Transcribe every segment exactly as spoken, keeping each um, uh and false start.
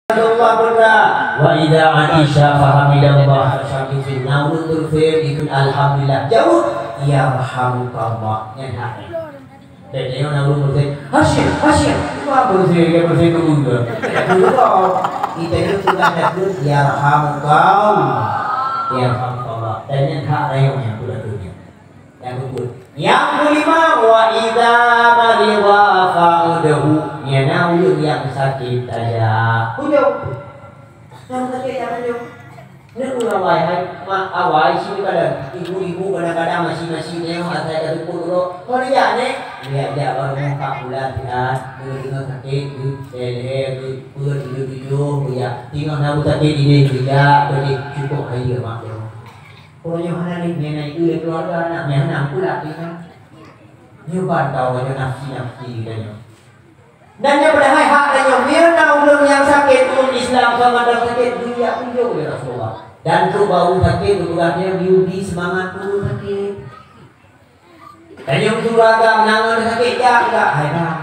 Alhamdulillah, beuna. Wa idza atisha fahamidallah. Syamsi, na ureueng beureusen ikheun alhamdulillah. Jaweueb, yarhamukallah. Nyan hak. Bèk tanyoe na ureueng beureusen, "Hasyim, Hasyim." Cuma beureusen, dia beureusen dulu ke? Dulu. Kita itu sudah takut, yarhamukallah. Yarhamukallah. Dan nyan hak rayeuk nyang pula tu nyan. Nyang keupeuet. Nyang keulima, wa idza maridha fa'udhu. Nyan na ureueng nyang sakét tajak. Kunjong. Nyang sakét tajak kunjong. Nyoe awai hai, mak awai sini kadang. Ibu-ibu kadang-kadang masih-masih nyoe asai ka teupot uroe. Kau rijak neh. Rijak jak baru muka bulan siat. Deungoe-deungoe sakét geuh, leher geuh, peuet geuh, tujoh geuh jak. Tinggai na sakét idéh geuh jak, beudeh cukôp hai mak nyoe. Uroe nyoe hana lé, nyan na ié lé keuluwarga, aneuk nyan hana pula tinggai. Nyoe ban tau nyoe nafsi-nafsi geutanyoe. Dan nyang padahai hak tanyoe, meunyoe na ureueng nyang sakét, ureueng Islam sama ada sakét, geujak kunjong lé Rasulullah. Dan trok bak ureueng sakét, geupeugah lé, "Geuyue bi seumangat ureueng sakét." Tanyoe meusura agam, na ngon sakét jak, jak, hai bang.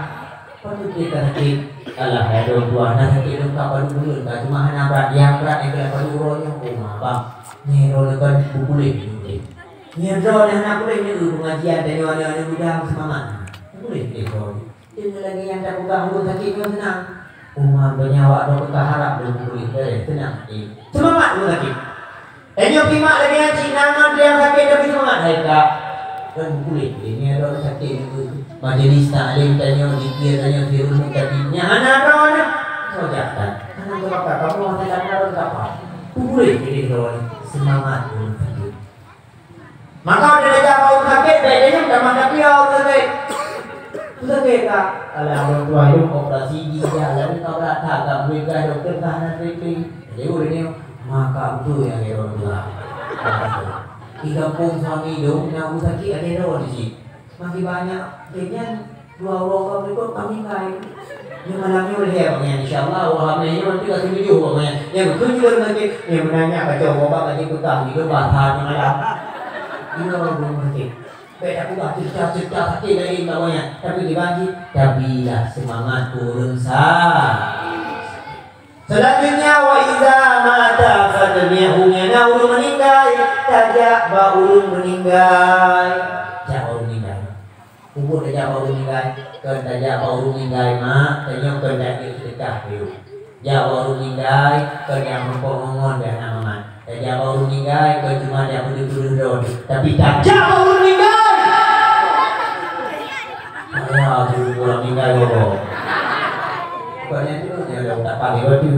Patut lé ka sakét. Alah, hai dong tuan, na sakét lôn ka padub buleuen ka, cuma hana brat, nyang brat nyang keunan padub uroe nyoe, oh ma bang. Nyoe droeneuh kon beupuléh, beupuléh. Nyoe droeneuh hana puléh, nyoe pengajian tanyoe, nyoe, nyoe mudah seumangat. Beupuléh, beupuléh droeneuh. Deungon lagèe nyang tapeugah ureueng sakét nyoe seunang. Uma, meunyoe awak droe ka harab lôn puléh, eh, seunang até. Seumangat ureueng sakét. Tanyoe simak lagèe nyan cit, na ngon nyang sakét tapi seumangat hai kak. Kan puléh, eh, nyoe droe sakét nyoe. Majelis taklim tanyoe, zikir tanyoe, sirunueng tapi nyan hana droe nyoe. Soe jak tan? Hana geupakat, kamoe hana geupakat. Puléh, eh, droe seumangat ureueng sakét. Maka watèe tajak bak ureueng sakét, bèk tanyong tamah tapiôh ureueng sakét. "Peue sakét, Kak?" "Alah, ureueng tuha lôn operasi ginjal, lalu ka brat that, Kak, meuninggai dokto ka hana treatment." Jadi ureueng nyoe, "Maka beutôi lagèe ureueng tuha." Di gampông suami lôn na ureueng sakét lagèe droe di cit. Makin banyak, kejadian Dua uroe ka beurikot ka meuninggai. Nyoe malam nyoe lhèe awak nyan, insya Allah, awak hamé nyoe nanti ka tujoh awak nyan. Nyang keu jeuet lagèe, nyang meunanya kacau awak ka jipeugah di luwa that nyoe malam. Iya, ureueng sakét. Bèk tapeugah cerita-cerita sakét laén bak awak nyan. Tapi dibanci, tabilah seumangat ureueng sa. Selanjutnya, wa iza mata fadnihu, nyang na ureueng meuninggai, tajak bak ureueng meuninggai. Jak bak ureueng meuninggai. Kubur tajak bak ureueng meuninggai, kon tajak bak ureueng meuninggai, mak, tanyoe kon tajak seudeukah, yuk. Jak bak ureueng meuninggai, kon jak meurumpok ngon-ngon, jak na mangat. Tajak bak ureueng meuninggai, kon cuma jak peudeuh-peudeuh droe, tapi tajak bak ureueng meuninggai. Ayah, ureueng meuninggai, boh. Bukan nyan tu, nyan dah utak paléh batu.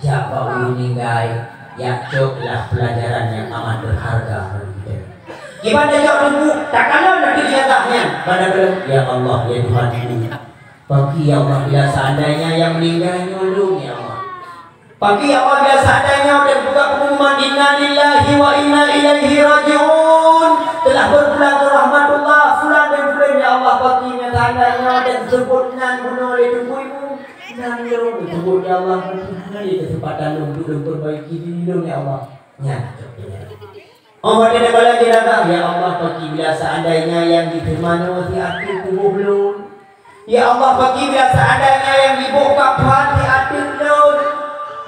Jak bak ureueng meuninggai, jak cok lah pelajaran nyang amat berharga bagi kita. Kiban tajak teungku, takalon laju jenazah nyan, ban takalon, "Ya Allah, ya Tuhanku." Pakri ya Allah, bila seandainya nyang meuninggai nyoe lôn, ya Allah. Pakri ya Allah, bila seandainya watèe geupeugah pengumuman, "Inna lillahi wa inna ilaihi raji'un." Telah berpulang ke rahmatullah, fulan bin fulan, ya Allah, pakri bila seandainya watèe geuseubut nan bunoe lé teungku ibu. Nan lôn geuseubut, ya Allah, mungkin hana lé keuseumpatan lôn untuk lôn peurbaiki diri lôn, ya Allah. Nyan cok. Oh, watèe takalon jenazah, ya Allah, pakri bila seandainya nyang diteurima nyoe si ateueh tuboh lôn. Ya Allah, pakri bila seandainya nyang jiboh kafan si ateueh lôn.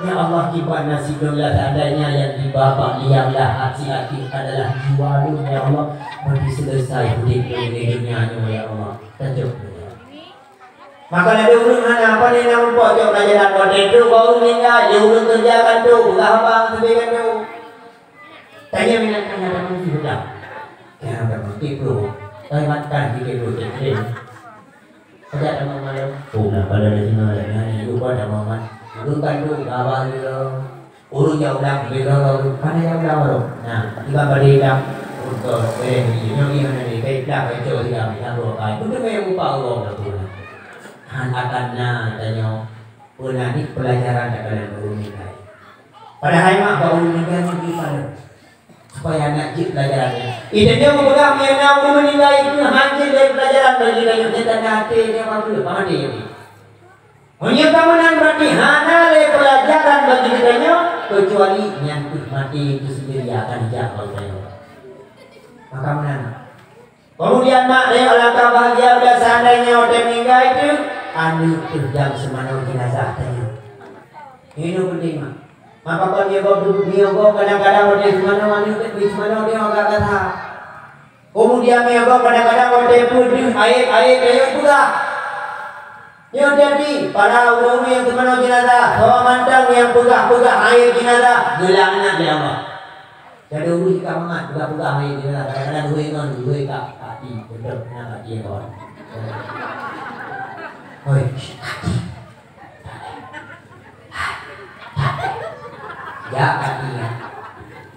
Ya Allah, kiban nasib lôn bila seandainya nyang jiba bak liang lahat si ateueh adalah jiwa lôn, ya Allah. Berarti selesai udép lôn di dunia nyoe, ya Allah. Tajok. Maka laju ureueng hana, pane na meurumpok cok pelajaran, watèe trok bak ureueng meuninggai, lé ureueng keureuja kantô, peugah haba ngon sabe kantô. Tanya minat tanya dalam si hutang. Kira dalam tipu. Saya makan di tipu tipu. Ada teman malam. Oh, nak pada di sini ada nyanyi lupa ada maman. Ureueng kantô, kawan dia. Ureueng jak ulang, lé droe-droe, hana jak ulang baroe. Nah, iban padé ulang, untuk bèrèh nyoe, nyoe hana lé, kai ulang, kai cok silang, silang dua kai. Beutôi meurupa uroe lagèe nyan. Han akan na tanyoe, peue na ni pelajaran takalon ureueng meuninggai. Padahai mak bak ureueng meuninggai nyoe jih paléng. Supaya na jeuet pelajaran nyan. Ih, tanyoe geupeugah meunyoe na ureueng meuninggai keuh han jeuet lé pelajaran bagi tanyoe, nyan tanda até nyoe bagus, paham até nyoe. Meunyoe ka meunan, berarti hana lé peulajaran bagi geutanyoe, keucuali nyan peuet maté itu sendiri akan jak bak geutanyoe. Maka meunan. Kemudian, mak, tanyoe alangkah bahagia bila seandainya watèe meuninggai teuh, aneuk teuh nyang seumanoe jeunazah tanyoe. Ini penting, mak. Maka kon nyoe gob, nyoe gob kadang-kadang watèe seumanoe, nyoe teuk seumanoe nyoe agak kasar. Kemudian nyoe gob kadang-kadang watèe peue deuh ayeb-ayeb, ayeb peugah. Nyoe jadi, para ureueng-ureueng nyang seumanoe jeunazah, soe mantong nyang peugah-peugah ayeb jeunazah, geulaknat lé Allah. Jadi ureueng ka mangat peugah-peugah ayeb jeunazah, kadang-kadang ureueng ngon ureueng ka kaki, beutôi, na kaki kawan. Hoi, kaki. Jak kaki nyan.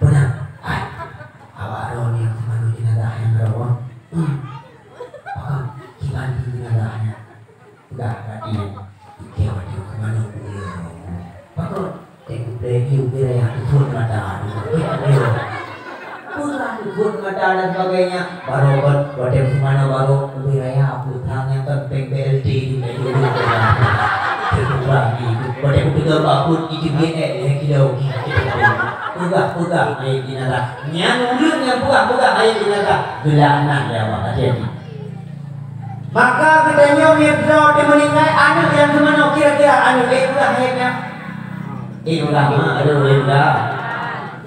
Peunah. Hai. Awak droe nyang teumanoe jeunazah nyang droe. Hmm. Pakon kiban jeunazah nyan. Peugah kaki nyan. Oke, waduh, teumanoe. Pakon? Teukuplek yue ubé raya, teubuet mata. Peugah teubuet mata dan sebagainya. Barô kon, watèe seumanoe barô, ubé raya, peue thang nyang kon péng B L T tu, na jeuet. Teupeugah di, watèe kupeugah bak buet, itu biet, eh, lhèe kilo. Peugah, peugah, ayeb jeunazah. Nyan ureueng nyang peugah, peugah ayeb jeunazah. Geulaknat lé Allah, hati-hati. Maka geutanyoe meunyoe droe teuh meuninggai, aneuk nyang teumanoe kira-kira aneuk, eh, peugah ayeb nyan. Eh, peugah, ma, aduh, eh, peugah.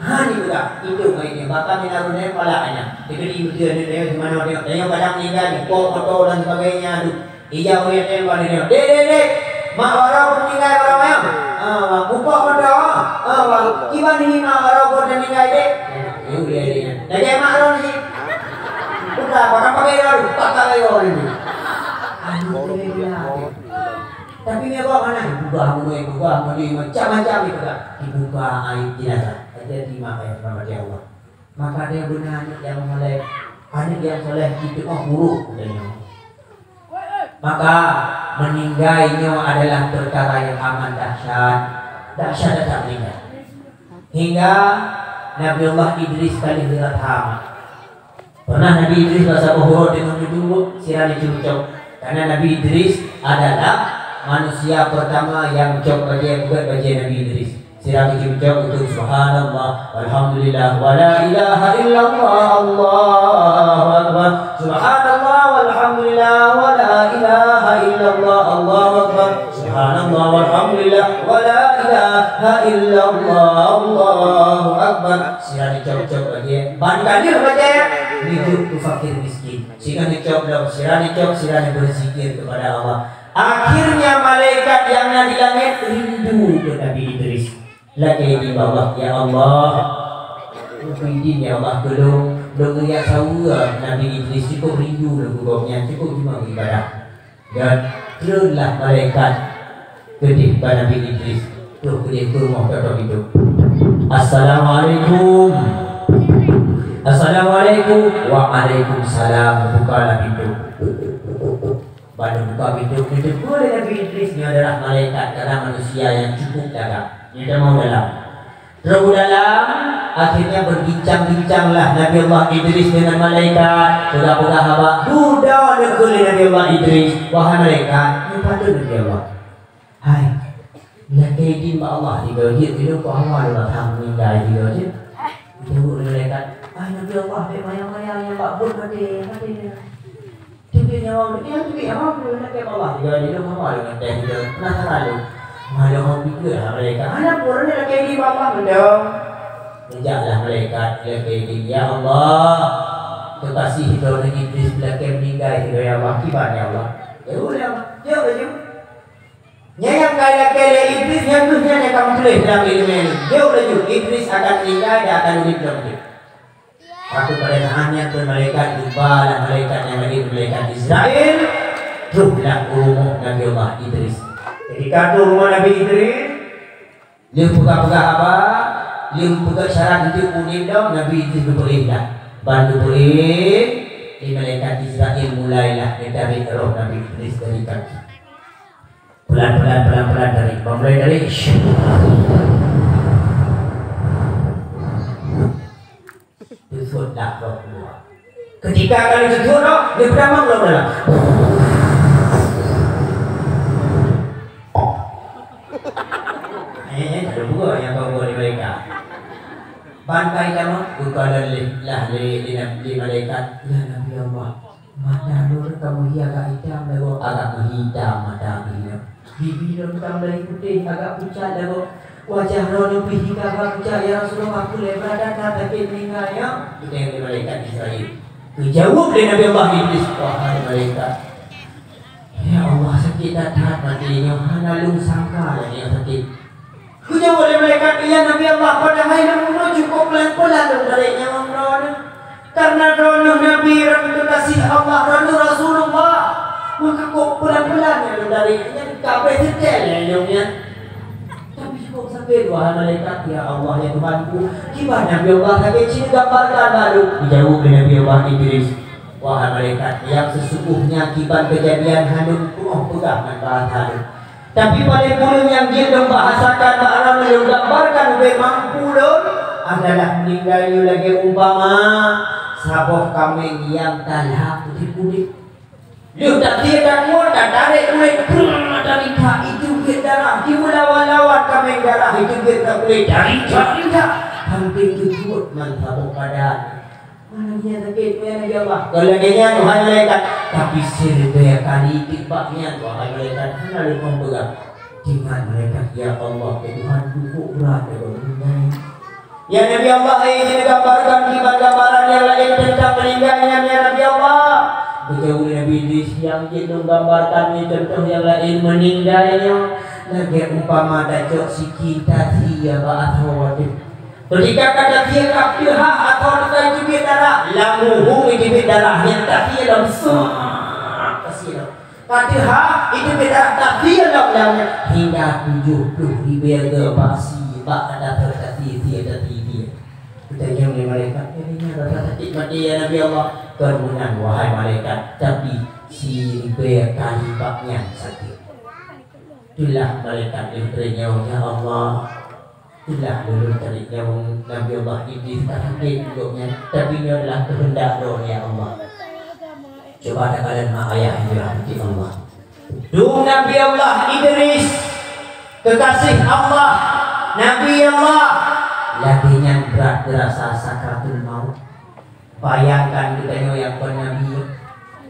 Ha, ni peugah, itu ayeb nyan. Bahkan di lalu nyan pala nyan. Jadi, beutôi aneuk nyan teumanoe tengok. Tanyoe kadang meuninggai, pok moto dan sebagainya, aduh. Ija ureueng tembak nyoe. Dek, dek, dek. Mak barô meuninggai barô nyoe. Ah, bang. Mupok moto. Ah, bang. Kiban hi mak barô kon meuninggai, dek. Yue dia, dia. Lagèe mak barô ni. Bukan, pakai-pakai barô. Pakai barô ni. Aduh, dia, dia. Tapi dia bawa mana? Dibuka mulai, dibuka mulai, macam-macam dibuka. Dibuka ayeb jeunazah. Jadi mak ayah rahmat Allah. Maka dia beuna aneuk nyang saleh. Aneuk nyang saleh jiteu'oh buruk, katanya. Maka meuninggai nyoe adalah peukara nyang amat dahsyat. Dahsyat that meuninggai. Hingga Nabi Allah Idris ka lheueh rata mat. Pernah Nabi Idris bak saboh uroe teungoh duek, sira jicucok. Karena Nabi Idris adalah manusia pertama nyang cok bajèe, peugöt bajèe Nabi Idris. Sira jicucok, geukheun, "Subhanallah, walhamdulillah, wala ilaha illallah, Allahu akbar. Subhanallah, walhamdulillah, wala ilaha illallah, Allahu akbar. Subhanallah, walhamdulillah, wala ilaha illallah, Allahu akbar." Sira jicok-cok bajèe, ban ka lheueh bajèe, neujok keu fakir miskin. Singoh neucok lom, sira neucok, sira neubeuzikir kepada Allah. Akhirnya malaikat nyang na di langèt rindu keu Nabi Idris. Lakèe idin bak Allah, "Ya Allah, bri idin ya Allah keu lôn, lôn geujak saweue Nabi Idris, cukup rindu lôn keu gobnyan, cukup jimeuibadah." Dan treunlah malaikat keudeh bak Nabi Idris, troh keudeh keu rumoh, keudeh pintoe. "Assalamualaikum." "Assalamualaikum." "Waalaikumsalam." Bukalah pintoe. Ban buka pintoe, geuteupeue lé Nabi Idris nyoe adalah malaikat, karena manusia nyang cukup gagah. Nyoe tamong dalam. Troh u dalam, akhirnya berbincang-bincanglah Nabi Allah Idris dengan malaikat, peugah-peugah haba, dudoe neukheun lé Nabi Allah Idris, "Wahai malaikat, nyoe padum Nabi Allah?" "Hai, lakèe idin bak Allah tiga jeuet, ilôn kok haba lôn rasa meuninggai tiga jeuet." Jaweueb lé malaikat, "Hai Nabi Allah, bèk maya-maya nyang bak buet maté, maté." Teubiet nyawa, teubiet nyawa, keu lakèe bak Allah tiga, di lôn haba lôn ngon teh tiga. Penasaran lôn. Malam hom pike lah malaikat. Hana pun lakèe idin bak Allah mantong. Geujaklah malaikat, lakèe idin, "Ya Allah, keukaséh droeneuh Idris lakèe meuninggai tiga, ya Allah. Kiban, ya Allah?" "Ya Allah, ya Allah." Jaweueb laju. Nyan nyang ka lakèe lé Idris, nyan kheueh nyan nyang ka meutuléh dalam ileumèe nyoe. Jaweueb laju, Idris akan meuninggai dan akan udép lom. Tapi pada saat nyan pun malaikat, jumpa lah malaikat nyang laén, malaikat Israel. Troh lah u rumoh Nabi Allah Idris. Ketika troh rumoh Nabi Idris, lheueh peugah-peugah haba, lheueh peugah syarat untuk udép lom, Nabi Idris geupeuéh lah. Ban geupeuéh, di malaikat Israel mulailah geutarek roh Nabi Idris dari kaki. Pelan-pelan, pelan-pelan tarik. Bang mulai tarik. Teusut dah roh keluar. Ketika kali teusut roh, dia berdamang roh dalam. Eh, tak ada buka yang kau buat di mereka. Bantai kamu, buka leleh lah, leleh, leleh, leleh malaikat. Ya Nabi Allah. Mata lôn ka meuhi agak itam, lagèe agak meuhi itam mata geuh nyoe. Bibi lôn ka mulai putéh, agak pucat lagoe. Wajah droeneuh pih hingga ka pucat, ya Rasulullah, peue lé brat that sakét meuninggai nyoe? Geutanyong lé malaikat Jibrail. Geujaweueb lé Nabi Allah Idris, "Wahai malaikat, ya Allah, sakét that-that maté nyoe, hana lôn sangka lagée nyoe sakét." Geujaweueb lé malaikat, "Ya Nabi Allah, padahai lôn bunoe cukôp pelan-pelan lôn tarek nyawöng droeneuh. Kareuna droeneuh Nabi, droeneuh keukaséh Allah, droeneuh Rasulullah. Maka kok pelan-pelan nyang lôn tarek, nyan ka abéh seutét lé lôn nyan." Tapi cukôp sakét, wahai malaikat, "Ya Allah, ya Tuhanku, kiban Nabi Allah sakét, ci neugambarkan bak lôn." Geujaweueb lé Nabi Allah Idris, "Wahai malaikat, nyang seusunggohnya kiban keujadian hana lôn peunoh peugah ngon bahasa lôn. Tapi paleng kureueng nyang jeuet lôn bahasakan bak droeneuh, lôn gambarkan ubé mampu lôn adalah meuninggai nyoe lagée umpama saboh kaméng nyang talhah udeb-udeb. Lheueh tasie takuet, tatarek kulét, brrr, tarintak, jiteubiet darah, jimeulawan-lawan kaméng darah, jiteubiet bak kulét, tarintak-rintak, sampoe teubuet man saboh badan." Mana dia sakét, ya Nabi Allah? Kalau lagée nyan, wahai malaikat, tapi siribée kali teuh bak nyan, wahai malaikat, hana lôn peugah. Ingat malaikat, "Ya Allah, ya Tuhanku, kok brat lagée meuninggai." Ya Nabi Allah, eh, ci neugambarkan kiban gambaran nyang laén teuntang meuninggai nyan, ya Nabi Allah. Geujaweueb lé Nabi Idris, "Nyang jeuet lôn gambarkan nyoe cuntoh nyang laén meuninggai nyoe, lagée umpama tacok sikin tasie bak athoe watée." Ketika ka tasie ka peuhah athoe teuka jiteubiet darah, lam ruhueng jiteubiet darah, nyan tasie lom, seuak, tasie lom. Ka teuhah, jiteubiet darah, tasie lom lam nyan. Hingga tujoh ploh ribée geuh bak sie, bak ka tasie, tasie, tasie. Geutanyong lé malaikat, "Jadi nyan rasa sakét maté, ya Nabi Allah?" "Kon meunan, wahai malaikat, tapi siribée kali bak nyan sakét." Itulah malaikat lheueh teunyong, "Ya Allah, itulah lôn tarek nyawöng Nabi Allah Idris ka sakét gobnyan, tapi nyoe adalah keuheundak Droe, ya Allah." Coba takalon mak ayah yang dirahmati Allah. Dum Nabi Allah Idris, keukaséh Allah, Nabi Allah, lagée nyan brat geurasa sakratul maut. Bayangkan geutanyoe nyang kon nabi,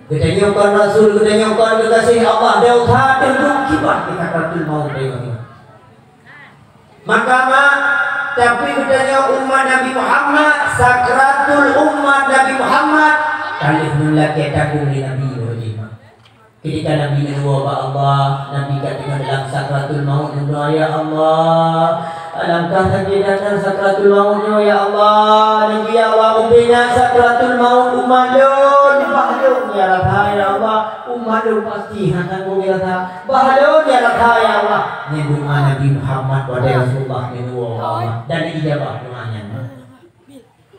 geutanyoe kon rasul, geutanyoe kon keukaséh Allah, dosa teuh dum kiban di sakratul maut tanyoe nyoe. Maka mak, tapi geutanyoe umat Nabi Muhammad, sakratul umat Nabi Muhammad, ka lheueh nyan lakée tanggong lé Nabi lom jih mak. Ketika Nabi neuwoe bak Allah, Nabi ka teungoh dalam sakratul maut, neudoa, "Ya Allah, alangkah sakét that sakratul maut nyoe, ya Allah. Nabi, ya Allah, ubé nyan sakratul maut umat lôn, bah lôn nyang rasa, ya Allah. Umat lôn pasti hana sanggob nyang rasa. Bah lôn nyang rasa, ya Allah." Nyan doa Nabi Muhammad watée Rasulullah neuwoe bak Allah, dan ijabah doa nyan.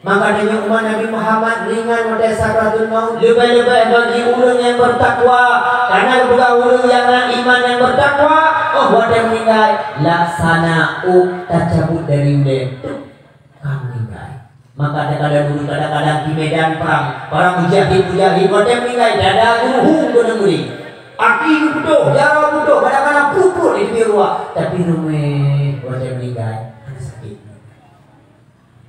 Maka tanyoe umat Nabi Muhammad ringan watée sakratul maut, leubeh-leubeh bagi ureuëng nyang bertakwa. Karena geupeugah ureuëng nyang na iman nyang bertakwa, oh watée meuninggai, laksana ôk tacabut dari ulée, truk, ka meuninggai. Maka takalon ureuëng kadang-kadang di medan prang, para mujahid-mujahid watée meuninggai, dada geuruhung keuneuk meuri. Aki geuputôh, jaroe putôh, kadang-kadang pruet-pruet di teubiet ruah, tapi ruméh watée meuninggai, hana sakét.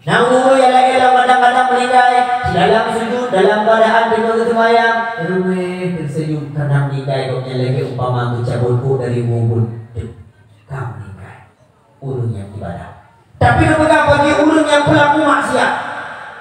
Na ureuëng nyang laén lam kadang-kadang meuninggai, dalam sujud, dalam keuadaan teungoh geuseumayang, ruméh teuseunyum karena meuninggai gobnyan lagée umpama geucabot ôk dari ubon. Ka meuninggai ureuëng nyang ibadah. Tapi geupeugah bagi ureuëng nyang peulaku maksiat,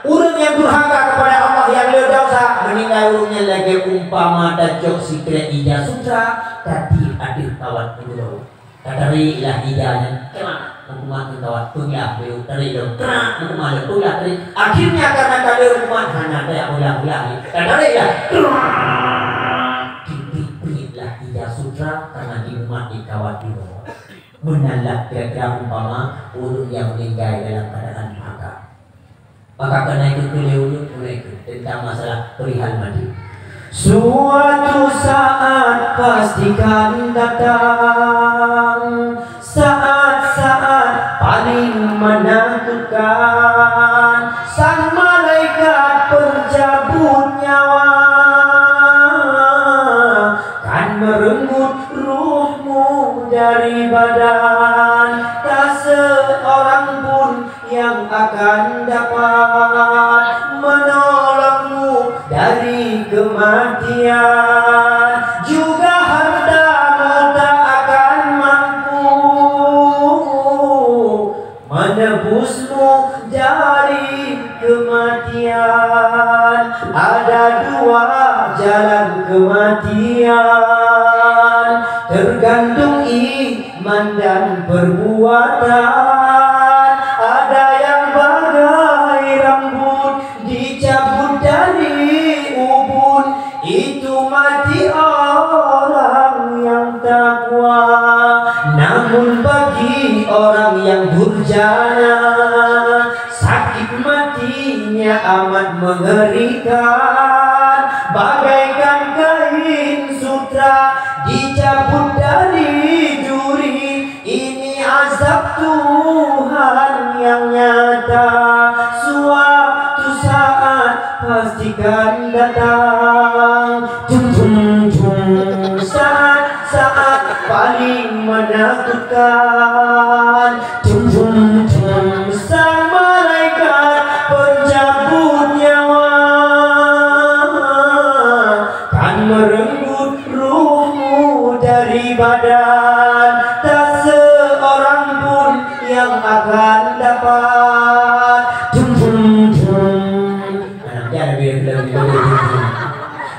ureuëng nyang durhaka kepada Allah, nyang le desya, meuninggai ureuëng nyan lagée umpama tacok sikrek ija sutra, tatiek ateueh kawat uroe. Tatarek lah ija nyan, krak, meukumat ngon kawat, peuglah beu, tarek lom, krak, meukumat lom, peuglah, tarek. Akhirnya karena ka le meukumat, hana tajak peuglah-peuglah lé. Tatarek lah, krak, titik-titik lah ija sutra karena jimumat di kawat uroe. Meunan lah kira-kira umpama ureuëng nyang meuninggai dalam keuadaan durhaka. Maka keuneuk ikut keu lé ulôn, keuneuk ikut tentang masalah perihal mati. Suatu saat pasti kan datang, saat-saat paling menakutkan, sang malaikat pencabut nyawa kan merenggut ruhmu dari badan. Tak seorang pun yang akan dapat menolongmu dari kematian, juga hartamu tak akan Nebusmu dari kematian. Ada dua jalan kematian, tergantung iman dan perbuatan. Ada yang bagai rambut dicabut dari ubun, itu mati orang yang takwa. Namun bagi orang yang durjana, sakit matinya amat mengerikan, bagaikan kain sutra dicabut dari duri. Ini azab Tuhan yang nyata, suatu saat pastikan datang. Tum, tum, tum, saat-saat paling menakutkan. Tum, tum, tum, sang malaikat pencabut nyawa kan merenggut ruhmu dari badan, tak seorang pun yang akan dapat. Tum, tum, tum. Anak dia lebih, lebih, lebih, lebih.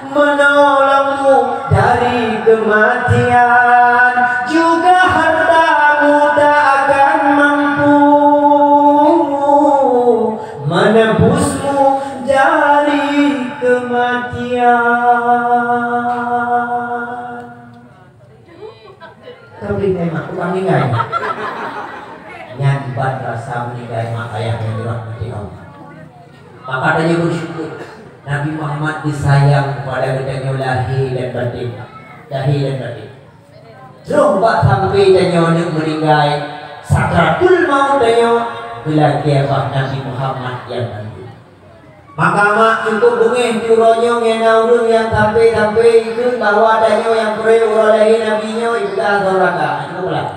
Menolongmu dari kematian, juga hartamu tak akan mampu menebusmu dari kematian. Tapi memang tukang meninggai. Nyan ban rasa meninggai mak ayah yang dirahmati Allah. Maka tanyoe bersyukur Nabi Muhammad disayang kepada geutanyoe lahé dan batin. Lahé dan batin. Troh bak sampai tanyoe neuk meninggai, sakratul maut tanyoe geulakée bak Nabi Muhammad yang bantu. Maka mak cukup beungéh uroe nyoe ngon na ureuëng nyang sampai-sampai ikheun bahwa tanyoe nyang peureué uroe lahé Nabi nyoe ipeugah asoe neuraka. Cukup lah.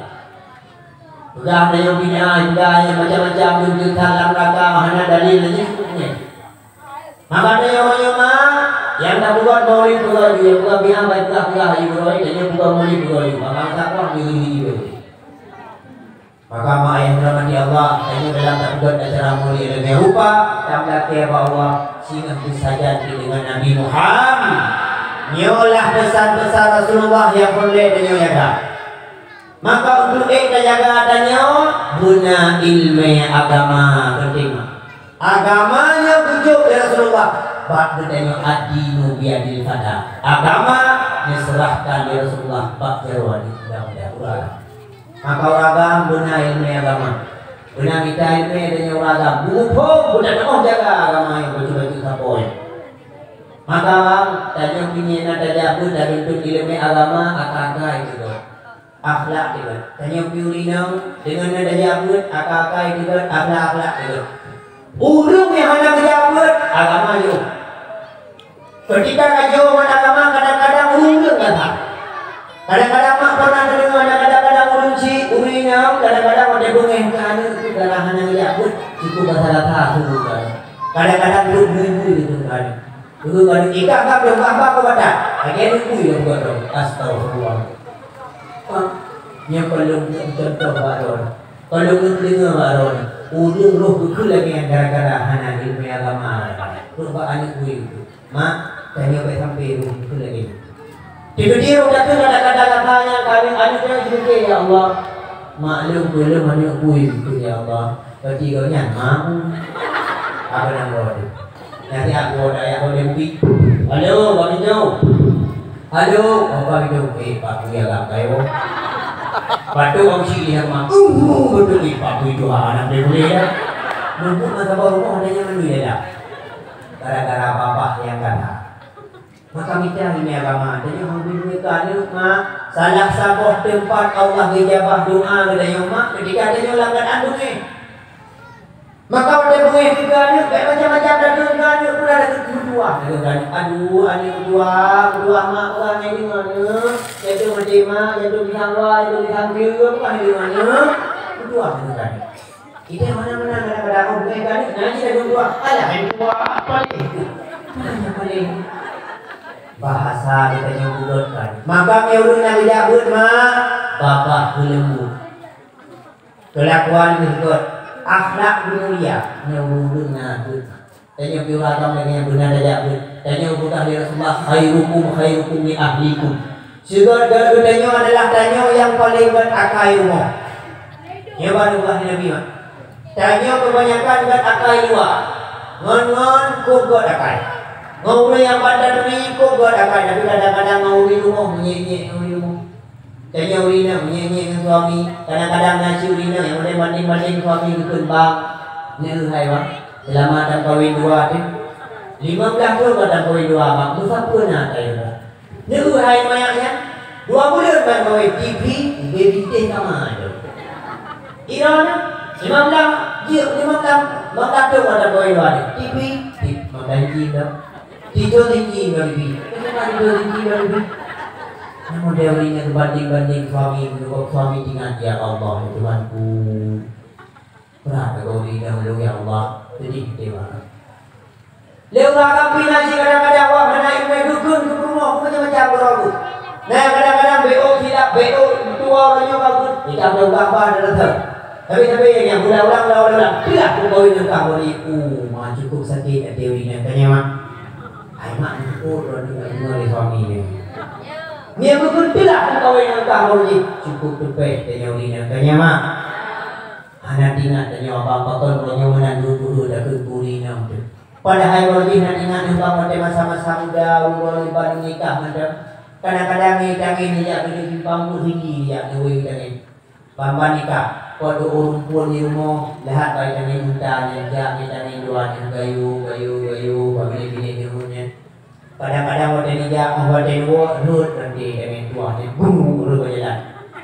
Peugah tanyoe bid'ah, peugah nyang macam-macam, dum teuntang lam neuraka, hana dalil, laju cukup beungéh. Maka tanyoe uroe nyoe mak, nyang ka peubuet maulid peugoe ju, nyang peugah bid'ah bai peugah-peugah aju uroe, tanyoe peubuet maulid peugoe ju. Maka sakoh ju-ju. Maka mak ayah dirahmati Allah, tanyoe dalam tapeugöt acara maulid lagée rupa, tameulakée bak Allah, singoh beusajan deungon Nabi Muhammad. Nyoe lah peusan-peusan Rasulullah nyang peureulée tanyoe jaga. Maka untuk ék tajaga tanyoe, beuna ileumé agama penting. Agama nyoe geujok lé Rasulullah bak geutanyoe, ad-dinu biyadil fata. Agama neuseurahkan lé Rasulullah bak jaroe aneuëk muda-muda ureuëng agam. Maka ureuëng agam beuna ileumé agama. Beuna mita ileumé tanyoe ureuëng agam. Beumuphom, beuteupeue jaga agama nyoe bacut-bacut sapoe. Maka tanyoe keunoe na tajak beuet tanuntut ileumé agama aka-aka itu. Akhlak teugot. Tanyoe piôh inong deungon na tajak beuet, aka-aka teugot, akhlak-akhlak teugot. Ureuëng nyang hana geujak beuet, agama jih. Keutika ka jih ngon agama, kadang-kadang ureuëng gata. Kadang-kadang mak pernah teudeungoe, kadang-kadang ureuëng cit, ureuëng inong, kadang-kadang watée beungéh keu aneuëk tu gara hana geujak beuet, cukup gata-gata su. Kadang-kadang trok bui-bui keu aneuëk. Guru bani ikat bak dong bak bak keu batat. Lagée nunggu ya buat dong. Astagfirullah. Ah, nyang paleng contoh bak droe. Kalau ngon telinga bak droe. Ureuëng roh beukeue lagée nyan gara-gara hana ileumé agama. Roh bak aneuëk bui. Mak, tanyoe bék sampai roh beukeue lagée nyan. Tiba-tiba roh takheun kadang-kadang kata nyang kami aneuëk nyan jeuet, ya Allah. Maklum peue lom aneuëk bui beukeue, ya Allah. Berarti kau nyan mau. Apa nama kau tu? Nasihat buat ayah kau dia mungkin. Halo, Pak Pintu. Halo, oh, Pak Pintu. Eh, Pak Pintu agak kayo. Patut kau sih dia mah. Uh, betul ni Pak Pintu anak dia boleh ya. Nunggu masa baru rumah ada yang mana ya dah. Gara-gara babah yang kata. Maka mita ileumé agama, tanyoe hana beuna keu aneuëk mak. Salah saboh teumpat Allah geujabah doa geutanyoe mak, keutika tanyoe lam keuadaan beungéh. Maka watée beungéh keu aneuëk, bék macam-macam datang keu aneuëk, pula datang keu meutuah. Datang keu aneuëk, aduh, aneuëk meutuah, meutuah mak, meutuah ngai deungon aneuëk. Jatuh maté mak, jatuh di hawa, jatuh di sangkeu, bukan deungon aneuëk. Meutuah datang keu aneuëk. Kita mana-mana kadang-kadang, oh, bukan kali, nanti dah dua, alah, yang dua, apa ni? Mana yang paling? Bahasa kita nyebut kan. Maka meunyoe ureuëng nyang geujak beuet mak, babah geuleumbut. Kelakuan geukot. Akhlak geuh mulia, nyoe ureueng na geuh. Tanyoe piôh agam lagèe nyang beuna tajak beuet. Tanyoe peugah lé Rasulullah, "Khairukum khairukum li ahlikum." Sigoe-goe geutanyoe adalah tanyoe nyang paleng göt akai rumoh. Nyoe ban peugah lé Nabi, mak. Tanyoe keubanyakan göt akai luwa. Ngon-ngon kôb göt akai. Ngon ureueng nyang ban taturi kôb göt akai, tapi kadang-kadang ngon ureueng rumoh, meunyeuk-nyeuk ngon ureueng rumoh. Tanyoe ureueng inong, nyeuk-nyeuk ngon suami, kadang-kadang na cit ureueng inong nyang model bandeng-bandeng suami geukheun bang. Neu hai bang, seulama tamkawen dua teuh. Limong blah thôn ka tamkawen dua bang, meusapeue na kayèe bang. Neu hai manyak nyan, dua buleuen ban kawen, TV, ubé bintéh kama tu. Droeneuh, limong blah, jeuet limong blah, limong blah thôn ka tamkawen dua teuh. TV, TV, limong blah inci dah. Tiga tinggi dua ribu. Kenapa tiga tinggi dua ribu? Namun dia urinya berbanding-banding suami, menyebab suami ingat, "Ya Allah, ya Tuhanku." Berat kau uri dahulu, ya Allah. Sedih dia banget. Lewat tapi nasi kadang-kadang awak hana ilmu dukun ke rumah, macam-macam orang tu. Nah, kadang-kadang B O silap, B O tua orang nyoba pun. Kita udah berapa dah datang. Tapi, tapi yang ulang-ulang, ulang-ulang. Itulah pun kawin dengan kau ni. Oh, ma cukup sakit hati uri nyan. Tanya mak. Hai mak, oh, orang ni tak dengar dia suami dia. Ni aku tu itulah pun kawin dengan kau ni. Cukup tupeh tanya uri nyan. Tanya mak. Hana ingat tanya abang pakon orang nyoman dulu-dulu dah ke uri nyan tu. Padahai ureueng jih na ingat nibak watèe masa-masa muda, uroe leuba nikah mantong. Kadang-kadang ngieng tangieng nijak keu simpang buet tinggi nijak neuwi tangieng. Ban-ban nikah, pot dua rumpun di rumoh, leuhat bai tangieng unta nyan jak ngieng tangieng dua nyan gayu, gayu, gayu, pabinèh-binèh di rumoh nyan. Kadang-kadang watèe nijak, oh watèe neuwoe, rhot ranté tangieng tuah nyan, gung, rhot bak jalan.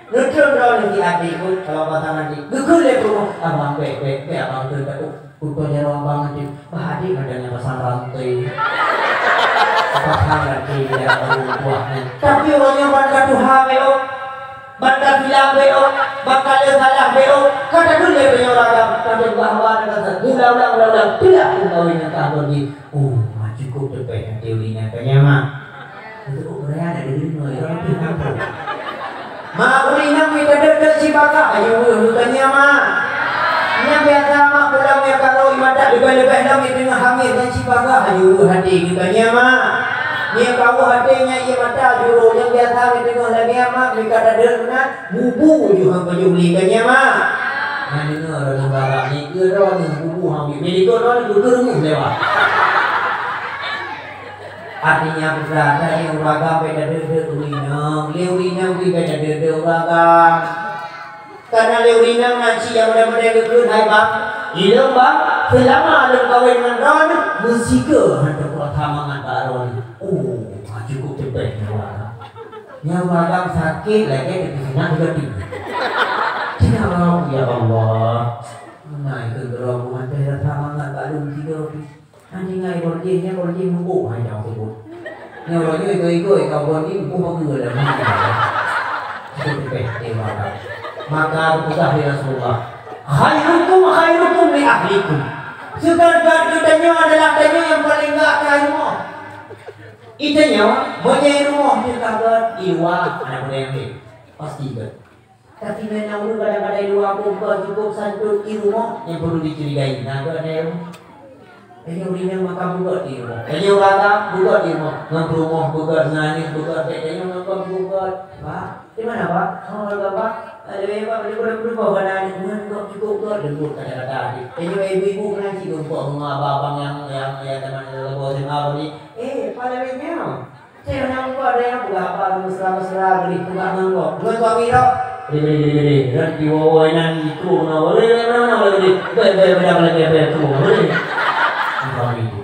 Neutron droeneuh siat di ikot, kalau pasang ranté, geukheun lé peurumoh, "Abang, bèk, bèk, bèk, abang, kheun takot." Kuto jaroe abang nyan, bah adik mantong nyang pasang ranté. Pasang ranté di dalam rumoh tuah nyan. Tapi uroe nyoe ban ka tuha bèk, oh. Ban ka silap bèk, oh. Ban ka le salah bèk, oh. Ka takheun lé tanyoe ureueng agam, tapi bah hawa na rasa. Ulang, ulang, ulang, ulang. Tidak pun kawin ngon kah lôn jih. Oh, ma cukup tupeh hati uri nyan, tanya mak. Itu kok beuraya ada di rumah, ya, tapi apa? Mak, uri nyan mita deuh-deuh sibagah, ayo, bukan ya, mak. Nyang biasa mak pulang ya kalau mata leubeh-leubeh lom di teungoh hamil, nyan sibagah, ayo, hati, bukan ya, mak. Nyang kau hati nyan iya mata juru, nyang biasa di teungoh lagèe mak, mita deuh-deuh na, bubu ju hang pajoh beli, bukan ya, mak. Nyan deungoe droeneuh barang ni, keu droeneuh bubu hang beli, meulikot droeneuh keu keureueh lewat. Artinya, peugah, tanyoe ureueng agam bèk tadeuh-deuh ureueng inong, lé ureueng inong pih bèk tadeuh-deuh ureueng agam. Karena lé ureueng inong na cit nyang model-model geukheun, "Hai bang, ilôn bang, seulama lôn kawén ngon droeneuh, meusigoe hantom kurasa mangat bak droeneuh." Oh, cukup tupeh nyan ureueng agam. Nyan ureueng agam sakét lagèe teupeusunat beugati. Tina, ya Allah. Meunan keu droe buhan teuh rasa mangat bak lôn sigoe pih. Hana ingat ibon jih, nyan ibon jih meu'oh hai nyang teubot. Nyoe uroe nyoe igoe-igoe ka ibon jih meu'oh bagoe lam hati. Itu teupeue dewa. Maka geupeugah lé Rasulullah, "Khairukum khairukum li ahlikum." Seugöt-göt geutanyoe adalah tanyoe nyang paleng göt keu rumoh. Itanyoe, meunyoe rumoh teuka göt, i luwa hana peudeh lé. Pasti göt. Tapi meunan ureueng kadang-kadang di luwa pun kon cukup santôn, i rumoh nyang perlu dicurigai. Nah, tu ada yang, ada yang ureueng nyang makan bugöt di rumoh. Ada yang ureueng agam bugöt di rumoh. Ngon peurumoh bugöt, ngon aneuk bugöt, ada yang ngon kon bugöt. Pak, di mana, Pak? Oh, lega, Pak. Ada yang, Pak, boleh, boleh berubah pada aneuk. Ngon bugöt cukup bugöt, lembut kata-kata. Ada yang ibu-ibu pernah cik rumpok ngon abang-abang yang, yang, yang teman leboh S M A tadi. Eh, apa lainnya? Saya nangkok ada yang peugah apa mesra-mesra beri peugah nangkok. Ngon suami tok. Beri, beri, beri, beri. Dan di wawa inan itu na beri, beri, beri, beri, beri, beri, beri, beri, beri, beri, beri. Suami itu.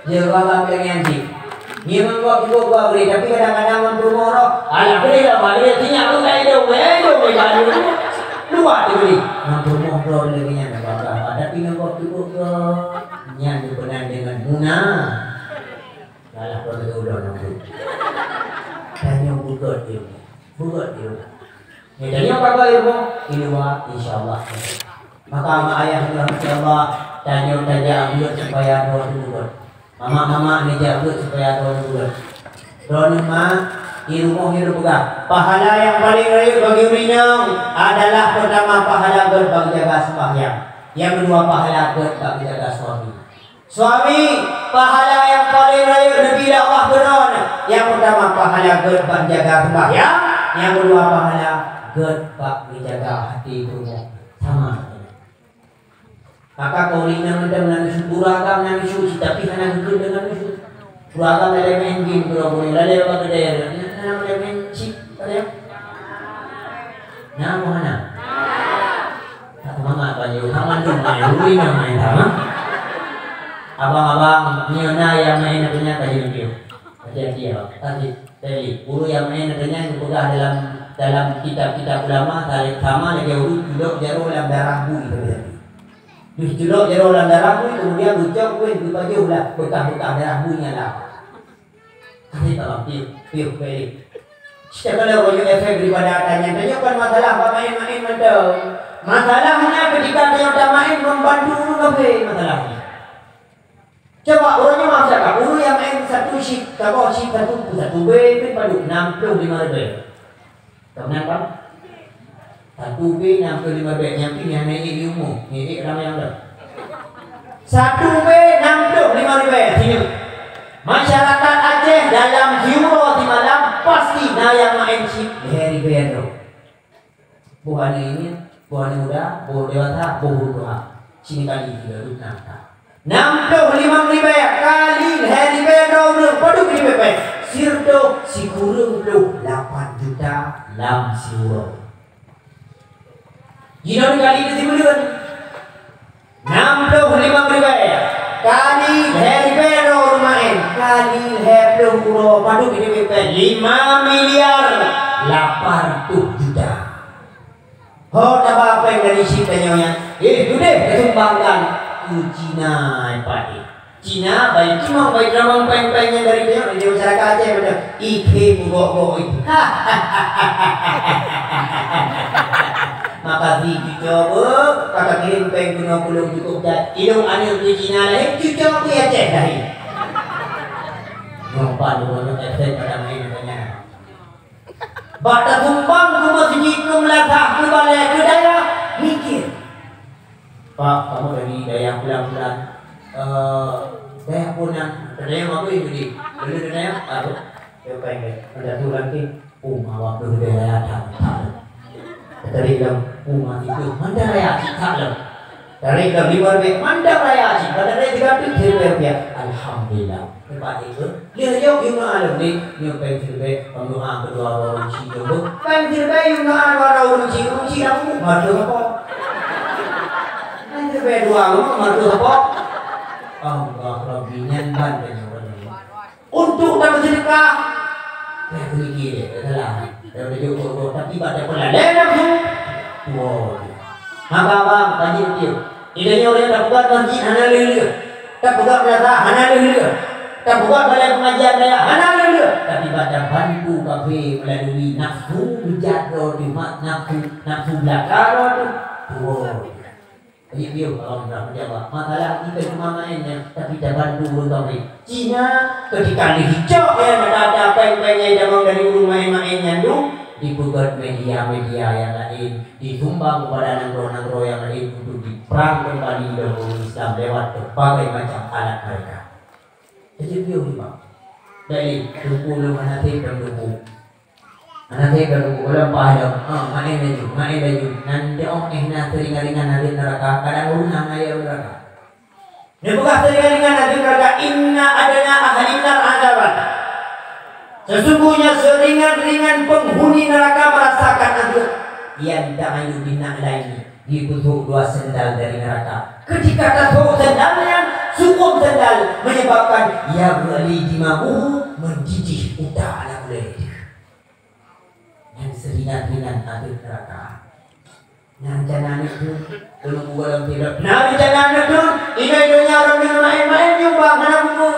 Dia orang lagi yang sih. Dia nangkok cukup gua beri, tapi kadang-kadang ngon peurumoh tok. Alah, beri lah, beri. Sini aku tak hidup, eh, hidup, eh, hidup. Luar tu beri. Ngon peurumoh tok lagi yang tak apa-apa. Tapi nangkok cukup gua. Nyan tu pernah dengan Muna. Yalah, kon lagèe ulôn nyoe. Tanyoe beugöt ilmu. Beugöt ilmu. Ya, tanyoe ka beuet ilmu, ilmu, insya Allah. Maka mak ayah dirahmati Allah, tanyoe tajak beuet supaya droe teuh beugöt. Mamak-mamak neujak beuet supaya droe teuh beugöt. Droeneuh mak, Di rumoh nyoe peugah, pahala nyang paleng rayeuk bagi ureueng inong adalah, peurtama, pahala gét bak jaga seumbahyang. Nyang keudua, pahala gét bak jaga suami. Suami, pahala nyang paleng rayeuk neubri lé Allah keunoe, nyang peurtama, pahala gét bak jaga seumbahyang, nyang keudua, pahala gét bak jaga até peurumoh. Sama. Maka keu ureueng inong mantong na nusut, guru agam na nusut, tapi hana geukheun deungon nusut. Guru agam lalée main game keudroe-droe, lalée bak keudè, na, na lalée main chip, lalée. Na, apa hana? Tak semangat, Pak Yu. Hak mandum main, ureueng inong main, ha? Abang-abang, nyoe na nyang main, apa nyan, ka jeuet piôh. Hati-hati ya, Pak. Hati. Jadi, ureueng nyang main, katanya, geupeugah dalam, dalam kitab-kitab ulama, sama lagèe ureueng culok jaroe lam darah bui, katanya. Deuh culok jaroe lam darah bui, kemudian geucok kueh, geupajoh lah beukah-beukah darah bui nyan lah. Kasih tolong, piôh, piôh, piôh. Cit takala roh nyoe efek daripada ata nyan. Tanyoe kon masalah bak main-main mantong. Masalahnya ketika tanyoe tamain membantu ureueng kafé masalahnya. Coba, uroe nyoe masa ka, ureueng nyang main satu chip, saboh chip satu, satu B pih padub, nam ploh lima ribèe. Ka meunan, Bang? Satu B nam ploh lima ribèe, nyan pih hana ék di rumoh, nyan ék ramè nyang dong. Satu B nam ploh lima ribèe, sinyoe. Masyarakat Aceh dalam siuroe simalam pasti na nyang main chip lhèe ribèe droe. Boh aneuk inong, boh aneuk muda, boh dewasa, boh ureueng tuha. Sini kali tiga puluh enam ka. Nam ploh limong ribèe kali lhèe ribèe droe ureueng, padub jipèe-pèe? Sireutoh sikureueng ploh lapan juta lam siuroe. Jinoe dikali keu sibuleuen. Nam ploh limong ribèe kali lhèe ribèe droe ureueng main, kali lhèe ploh uroe, padub jipèe-pèe? Lima miliar lapan ratus juta. Ho taba pèng dari chip tanyoe nyan, eh, udeh tasumbangkan keu Cina, eh, Pak, eh. Cina bai cimong, bai teuramong pèng-pèng nyan dari tanyoe, dari masyarakat Aceh beutôi. Ikhe meugok-gok, eh. Makasih cucoe beuh, ka kakirém pèng keunoe keu lôn cukôp that. Ilôn aneuk keu Cina lahé, cucoe keu Aceh lahé. Nyoe pat lôn efek pada main katanya. Bak tasumbang keu meuseujid, keu meulasah, keu balè, keu dayah, mikir. Pak, kamoe dari dayah pulan-pulan, eh, dayah pulan, dayah mabui jadi. Dulu dayah, aduh, ya, pengen. Ada tu lagi, oh, mawak tu dayah datang. Dari dalam rumah itu, mana dayah cit tak lom. Dari dalam lima ribèe, mantap raya cit. Pada raya tiga ratus ribèe rupiah. Alhamdulillah. Tempat itu. Dia jawab, "Yuna alam ni, ni pèng siribèe, pèng doa kedua orang si jumbo. Pèng siribèe, Yuna dua orang si, orang si dah umur, madu apa? Pèng siribèe dua orang, madu apa?" Allah Rabbi, nyan ban tanya orang ni. Untuk tameuseudeukah, eh, sedikit, eh, salah. Tapi bak tapeulalè nafsu, wow. Maka abang, tajak tiep. Itanyoe ureueng tapeugöt masjid hana lheueh-lheueh. Tapeugöt madrasah hana lheueh-lheueh. Tapeugöt balai pengajian dayah hana lheueh-lheueh. Tapi bak tabantu kafé melalui nafsu beujat droe teuh, nafsu, nafsu beulaka droe teuh. Wow. Jadi, biyeu, alhamdulillah, peujawab. Masalah kita cuma main nyan, tapi tabantu ureueng kafé. Cina, ketika lheueh cok nyan, ada-ada pèng-pèng nyang jamong dari ureueng main-main nyan tu, dipeugöt media-media nyang laén, disumbang kepada nanggroe-nanggroe nyang laén untuk diperang kembali lé ureueng Islam lewat berbagai macam alat mereka. Jadi, biyeu, Bang. Jadi, teungku lôn hana sép lôn teungku. Aneuk lôn gohlom paih lom, ha, maén laju, maén laju. Nan teuh eh na seuringan-ringan ateuk neuraka, kadang ureueng na ayah neuraka. Neupeugah seuringan-ringan ateuk neuraka, "Inna adna ahlin nar adzaban." Sesungguhnya seuringan-ringan penghuni neraka merasakan azab yang ta'ayu bin na'laini, dipeusôk dua sendal dari neraka. Ketika tasôk sendal nyan, sukon sendal menyebabkan yaghli dimaguhu, mendidih utak aneuk lôn. Nyan seuringan-ringan ateuk neuraka. Nyan rencana aneuk lôn, lôn geupeugah lom sidroe. Nyan rencana aneuk lôn, inong donya lôn nyoe maén-maén nyoe bang hana bubu.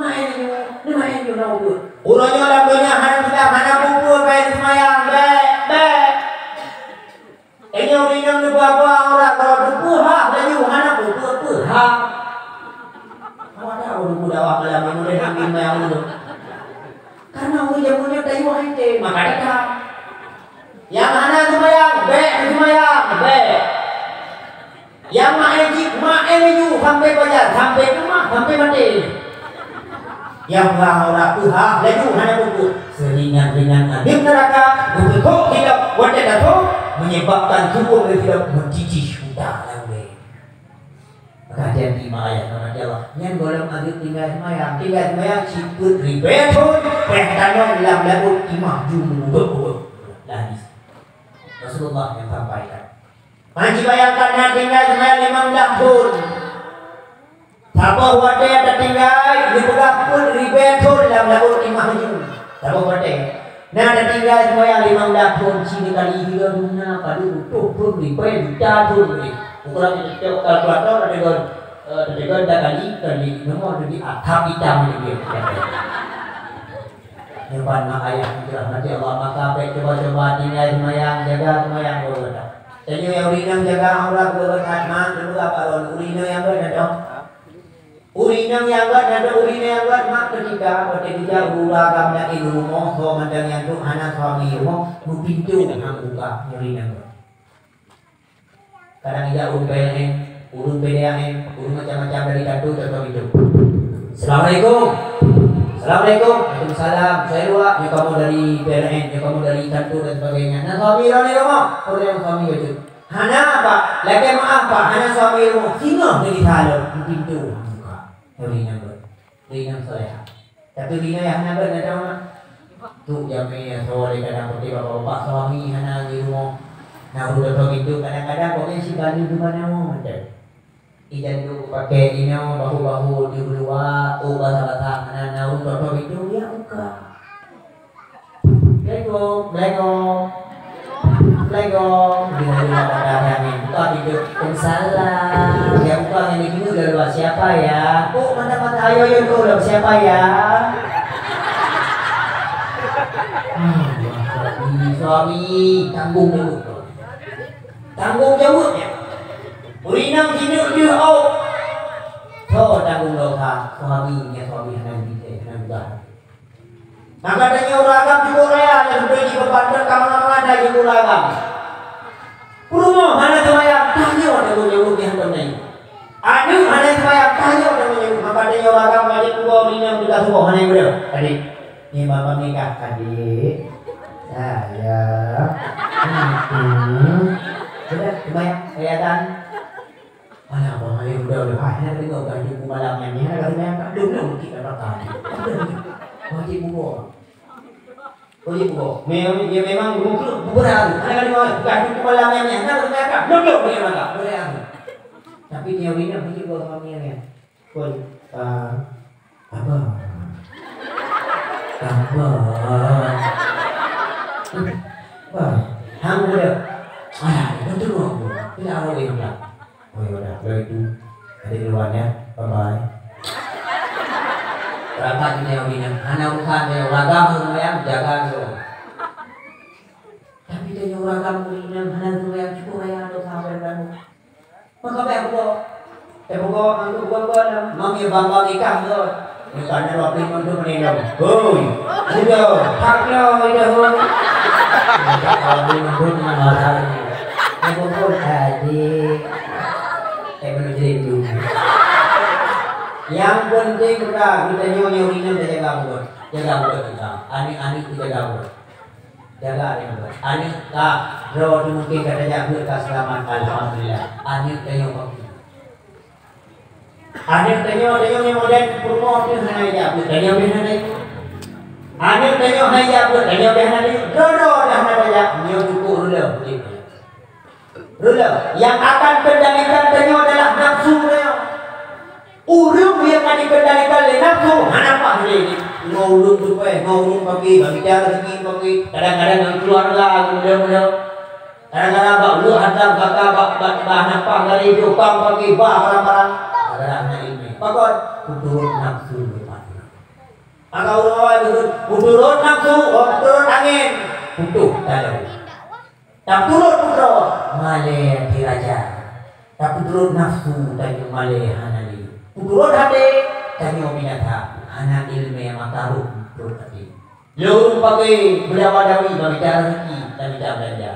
Maén nyoe, neumaén nyoe hana bubu. Uroe nyoe lam donya hana seudang, hana bubu, maén seumayang, bèk, bèk. Inong, inong neuba-ba urat droe teuh peuhah laju, hana bubu peuhah. Awak tahu bubu dakwah malam nyoe model angin mayang ulôn. Karena ureueng jameun nyoe tayu Maka teuka. Nyang hana seumayang, bèk seumayang, bèk. Nyang maé jih, maé laju sampai pajan, sampai keumah, sampai maté. Nyang peurang urat tuha laju hana peubuet. Seuringan-ringan adeueng neuraka, beuteuthok sidroe watèe tathok, menyebabkan tuboh sidroe meucicih buta lam ulèe. Maka hati-hati mak ayah rahmati Allah. Nyan gohlom adeueng tinggai seumayang. Tinggai seumayang sifeuet ribèe thôn, payah tanong lam laôt timah ju meuubeuek-ubeuek. Dah hadis Rasulullah nyang sampaikan. Hana jibayangkan na tinggai seumayang limong blah thôn. Saboh watèe tatinggai, jipeugah peuet ribèe thôn lam laôt timah ju. Saboh watèe. Na tatinggai seumayang limong blah thôn, ci kali tiga dum na, padub reutôh thôn ribèe juta thôn. Ukurang teucok kalkulator, tadeungon, eh, tadeungon takali, kali nomor teubi athap itam teubi. Nyoe ban mak ayah dirahmati Allah, maka bèk cuba-cuba tinggai seumayang, jaga seumayang geuh gata. Tanyoe nyang ureueng inong jaga aurat geuh gata, mak, teupeugah bak lôn, ureueng inong nyang geuh na dong. Ureueng inong nyang gèt, na dong ureueng inong nyang gèt, mak, keutika watèe geujak u agam laén u rumoh, ho mantong nyang trok hana suami rumoh, meupintoe han buka ureueng inong gèt. Kadang ijak ureueng P L N, ureueng P D A M, ureueng macam-macam dari kantor, contoh pintoe. "Assalamualaikum." "Assalamualaikum." "Waalaikumsalam." "Saya luak, nyoe kamoe dari P L N, nyoe kamoe dari kantor dan sebagainya. Na suami droeneuh di rumoh?" "Oh, suami bacut." "Hana, Pak. Lakèe meu'ah, Pak. Hana suami di rumoh." Singoh geujak lom, meupintoe han buka. Ureueng inong gèt. Ureueng inong salehah. Tapi ureueng inong nyang hana gèt na dong, mak. Tu jamèe asoe lé kadang, watèe bapak-bapak suami hana di rumoh. Na ureueng gèt pintoe, kadang-kadang gobnyan sibalu di mana mantong. Ijan tu pakè inoe bahu-bahu di luwa, oh, basah-basah, hana na ureueng gèt pintoe, ya buka. Assalamualaikum. Assalamualaikum. Assalamualaikum. Dia buka pintu. Waalaikumsalam. Dia buka ngon geuneuk lé luwa. "Siapa ya?" "Oh, mantap, mantap. Ayo, ayo, ayo. Siapa ya?" Ah, suami, suami. Tanggong jaweueb. Tanggong jaweueb nyan. Ureueng inong jineuk deuh ôk. Soe tanggong dosa? Suami, nyan suami hana geubri, hana geubah. Maka tanyoe ureueng agam cukup raya nyang beutôi jih beubantu ka mangat-mangat jih ureueng agam. Peurumoh hana seumayang, tanyoe tanggong jaweueb nyan hana. Aneuk hana seumayang, tanyoe tanggong jaweueb. Maka tanyoe ureueng agam wajéb peurumoh ureueng inong teuka suboh hana nyang beudôh. Adik, ni mama nikah adik. Sayang. Hmm. Sudah seumayang, raya azan. Alah, abang, ayo, udah, udah. Ah, hana deungoe, ganti buku malam nyan. Hana ka seumayang, ka dum lom cit lam raka. Wajéb buku. Wajéb buku. Me-, ya memang buku, buku dah tu. Hana ka deungoe, ganti buku malam nyan. Hana ka seumayang, ka dum lom cit lam raka. Buku dah tu. Tapi dia ureueng inong, wajéb buku malam nyan. Pun, ah, Abang. Abang. Bang. Hang muda. Alah, betul aku. Tidak ada yang bilang. Oh, ya udah, kalau itu, ada duluan ya. Bye-bye. Rapat dunia bina. Hana urusan dia. Ureueng agam, ureueng ayam, jaga dulu. Tapi dia ureueng agam, ureueng inong, hana ureueng yang cukup raya untuk sampai dalam. Maka bèk peugoe. Teupeugah anggô buet-buet lam. Mam ya bang-bang nikah tu. Bukan dua puluh lima tu meninggal. Hoi. Sudah. Hak lo itu, hoi. Bukan dua puluh lima tu meninggal. Yang kumpul tadi. Eh, belum jadi dulu. Yang penting udah kita nyonya ureueng inong jaga buet. Jaga buet kita. Aneuk-aneuk kita jaga buet. Jaga aneuk. Aneuk ka, droe tu mungkin ka tajak beuet ka seulamat, alhamdulillah. Aneuk tanyoe bak. Aneuk tanyoe, tanyoe nyang model peurumoh tu hana jak beuet, tanyoe pih hana jak. Aneuk tanyoe hana jak beuet, tanyoe pih hana jak. Droe-droe dah hana tajak, nyoe cukup reuloh. Reuloh, nyang akan kendalikan tanyoe adalah nafsu tanyoe. Ureueng nyang ka dikendalikan lé nafsu hana paih lé. Ngon ureueng tupai, ngon ureueng paki, bak mita rezeki paki, kadang-kadang ngon keuluwarga muda-muda. Kadang-kadang bak uleuk harta pusaka, bak, bak, bak hana paih lé, jokang paki, bak barang-barang. Kadang-kadang hana ileumèe. Pakon? Peuturot nafsu leupah. Maka ureueng awai geukheun, peuturot nafsu, oh, peuturot angén, putôh taloe. Tapeuturot putroe, malèe até raja. Tapeuturot nafsu, tanyoe malèe hana lé. Peuturot até, tanyoe binatang, hana ileumèe maka rôh peuturot até. Lôn paké beudawa-dawi bak mita raseuki dan mita beulanja.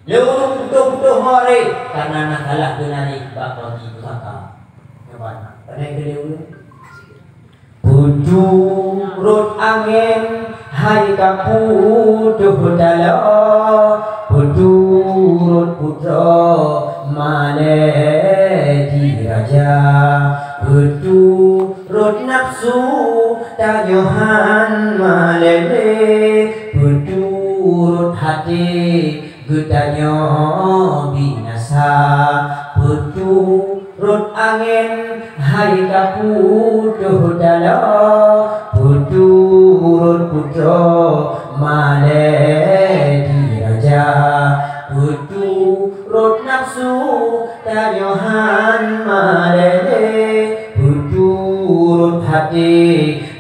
Lôn putôh-putôh ho aré kareuna na salah geunaréh bak bagi pusaka. Nyoe ban, keuneuk geuleuweue. Peuturot angén hai ka putôh taloe, peuturot putroe malée di raja, peuturot nafeusu tanyoe hán malée lé, peuturot até geutanyoe binasa, peuturot angén hai ka putôh taloe, peuturot putroe malée di raja, peuturot nafeusu tanyoe hán malée lé, peuturot até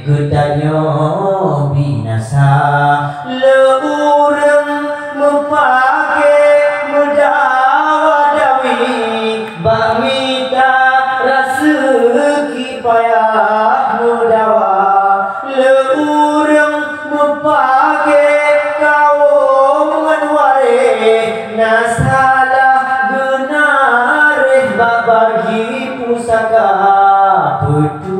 geutanyoe binasa. Le ureuëng meupaké meudawa-dawi bak mita raseuki payah meudawa. Le ureuëng meupaké kawöm ngon waréh na salah geunaréh bak bagi pusaka. Peutu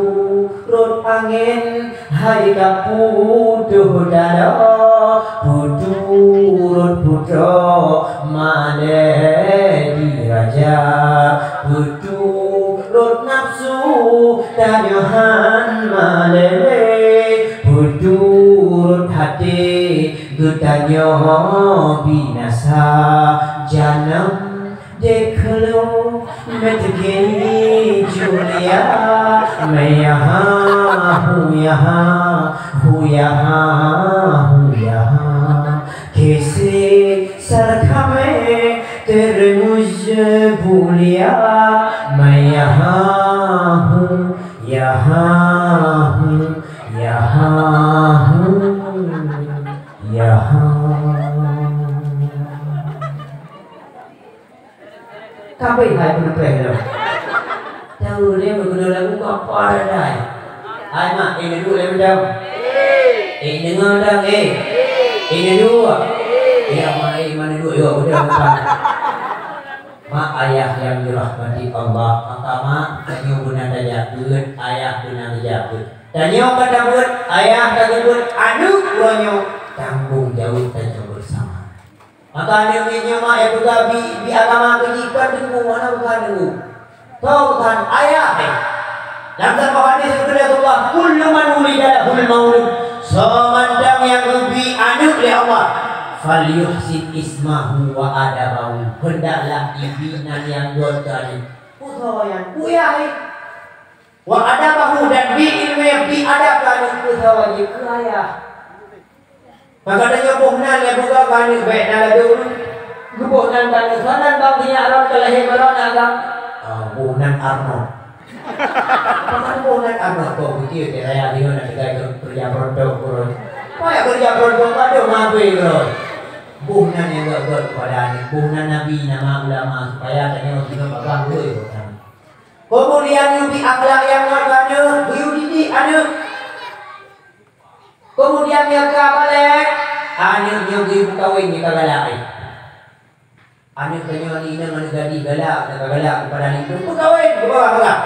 rot angén hai ka putôh taloe, peuturot putroe malée di raja, peuturot nafeusu tanyoe hán malée lé, peuturot até geutanyoe binasa. Janam Deuk lôn meuteugén Julia, meuyaha, huyaha, huyaha, huyaha. Keuseuk sarkamé teureumus bulia, meuyaha, huyaha, huyaha, huyaha. Ka abéh hai peue neupreh lom. Tahu lé meukeunong lagu ka paradai. Hai mak, eh neuduek lé mantong. Eh deungoe dong, eh. Eh neuduek. Ya mak, eh mak neuduek yo udah mantong. Mak ayah yang dirahmati Allah, maka mak tanyoe beuna tajak beuet, ayah beuna geujak beuet. Tanyoe ka tabeuet, ayah ka geubeuet, aneuk uroe nyoe tanggong jaweueb tanyoe beusama. Maka aneuk miet nyoe mak nyang peugah bi, bi agama keu jih kon teungku, hana bukan teungku. Soe bukan ayah, eh. Lam saboh hadis geupeugah Rasulullah, "Kullu man wulida lahul maulud." Soe mantong nyang geubi aneuk lé Allah, "Falyuhsin ismahu wa adabahu." Hendaklah ibi nan nyang gét keu aneuk. Peue soe nyan? Peue yah, eh. Wa adabahu, dan bi ileumèe, bi adab keu aneuk, keu sawa jih, keu ayah. Maka tanyoe boh nan nyang peugah keu aneuk bèk na ladôm. Geuboh nan keu aneuk, soe nan bang sinyak ron ka lahé baroe na agam? Ah, boh nan Arnold. Pakon boh nan Arnold? Kok beutôi teuh raya singoh na teuka keureuja peuruntông ureueng. Payah keureuja peuruntông padum habéh keudroe. Boh nan nyang gét-gét keupada aneuk, boh nan nabi, nama ulama, supaya tanyoe singoh babah ureueng. Keumudian neubi akhlak nyang ngon keu aneuk, geuyue didik aneuk. Keumudian nyang ka balek, aneuk nyoe geuyue peukawen nyang ka galak, eh. Aneuk tanyoe aneuk inong, aneuk gadih galak, ka galak keupada aneuk inong, peukawen, peugah-peugah.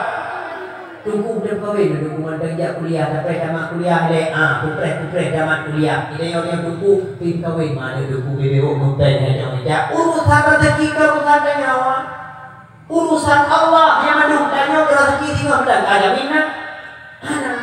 Teungku, peukawen, teungku mantong jak kuliah, sampai tamat kuliah lé, ah, peupreh-peupreh tamat kuliah. Geutanyoe nyoe teungku, pih kawen, ma aneuk teungku bibit meupeng, hana jak. Urusan raseuki kon urusan tanyoe. Urusan Allah nyang mandum, tanyoe keu raseuki singoh mantong ka jamin na? Hana.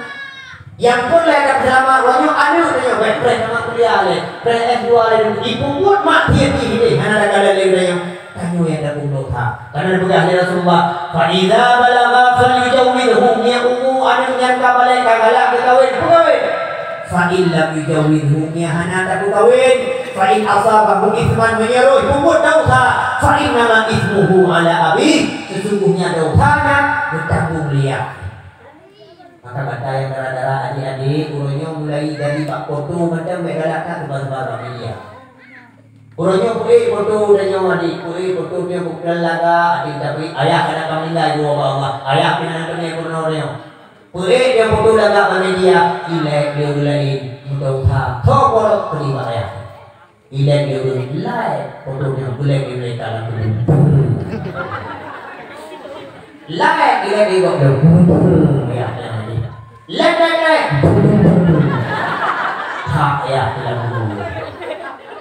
Nyang peureulèe tapeuseulamat uroe nyoe aneuk tanyoe, bèk preh tamat kuliah lé, preh S dua lé, ipeubuet mak tiep jih idéh, hana takalon lé geutanyoe. Tanyoe nyang tapeubuet dosa. Karena peugah lé Rasulullah, "Fa idza balagha falyujawwizhu," nyan umu aneuk nyan ka balek, ka galak keu kawen, peukawen. "Fa in lam yujawwizhu," nyan hana tapeukawen. "Fa in asabahu itsman," meunyoe roh peubuet dosa, "fa innama itsmuhu ala abih," sesungguhnya dosa nyan geutanggong lé ayah. Maka gata nyang dara-dara, adik-adik, uroe nyoe mulai dari bak foto mantong bèk galak that teubar-teubar bak media. Uroe nyoe peuék foto tanyoe adik, peuék foto nyoe bukon lagak, adik, tapi ayah kadang ka meuninggai, geuwoe bak Allah. Ayah pih hana teumé peurunoe uroe nyoe. Peuék nyoe foto lagak bak media, ilèe lé ureueng laén. Tho tho polok keu liwat ayah. Ilèe ureueng lai, foto nyang bulèe di mereka lam kubu. Lai ilèe di gobnyan. Ya, ya, ya. Lai, lai, lai. Hak ayah dalam kubu.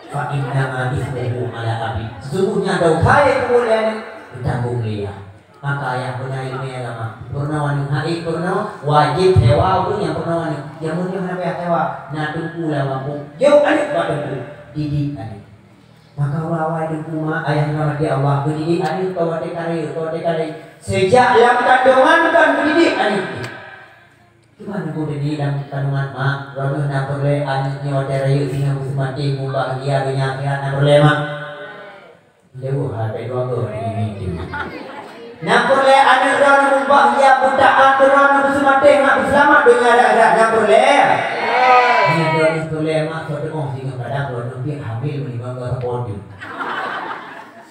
Fa innama itsmuhu ala abi. Sesungguhnya dosa nyang kubu lé aneuk, ditanggung lé ayah. Maka ayah beuna ileumèe agama. Peurunoe aneuk, hai peurunoe, wajéb sewa ureueng nyang peurunoe aneuk. Jameun nyoe hana payah sewa, na teungku lam gampông. Jok aneuk bak teungku, didik aneuk. Maka awai-awai teungku mak, ayah nyang dirahmati Allah, geudidik aneuk ka watèe ka rayeuk, ka watèe ka rayeuk. Seujak lam kandongan kon geudidik aneuk. Kiban teungku didik lam kandongan mak, droeneuh na peureulèe aneuk nyoe watèe rayeuk singoh beuseumatéh, mubahagia donya akhirat, na peureulèe mak? Jauh hana dua goe di dunia ini. Nyang peureulèe aneuk droeneuh mubahagia, beutaat keu droeneuh, beuseumatéh mak, beuseulamat donya dan akhirat, nyang peureulèe. Nyang droeneuh peureulèe mak, soe teu'oh singoh kadang droeneuh pih hamil meulimong goe sapeue teuk.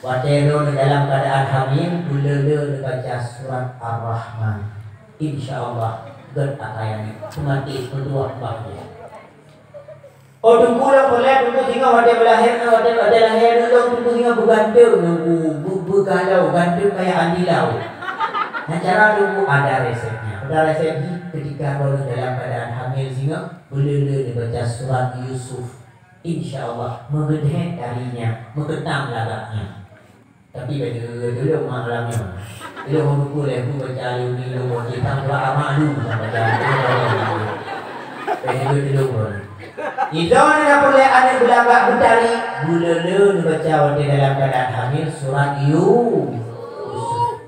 Watèe droeneuh dalam keuadaan hamil, beuleu-leu neubaca surat Ar-Rahman. Insya Allah, gèt akai aneuk, seumatéh meutuah bahagia. Oh, teungku lôn peureulèe, teungku singoh watèe beulahé, watèe, watèe lahé aneuk lôn, teungku singoh beuganteng, teungku, beu-, beugalau, ganteng kaya Andy Lau. Nah, cara teungku ada resepnya. Ada resep jih, ketika droeneuh dalam keadaan hamil singoh, beuleu-leu neubaca surat Yusuf. Insya Allah, meugeudeh tarinya, meukeutang lagaknya. Tapi bèk neutulông mak lam nyoe. Ilông hom teupeu lé bu baca alumni lông wajéb tam surat amak lu, tam baca. Bèk neutulông lôn. Idong na peureulèe aneuk beulagak beutari, beuleu-leu neubaca watèe dalam keuadaan hamil surat Yu-, Yusuf.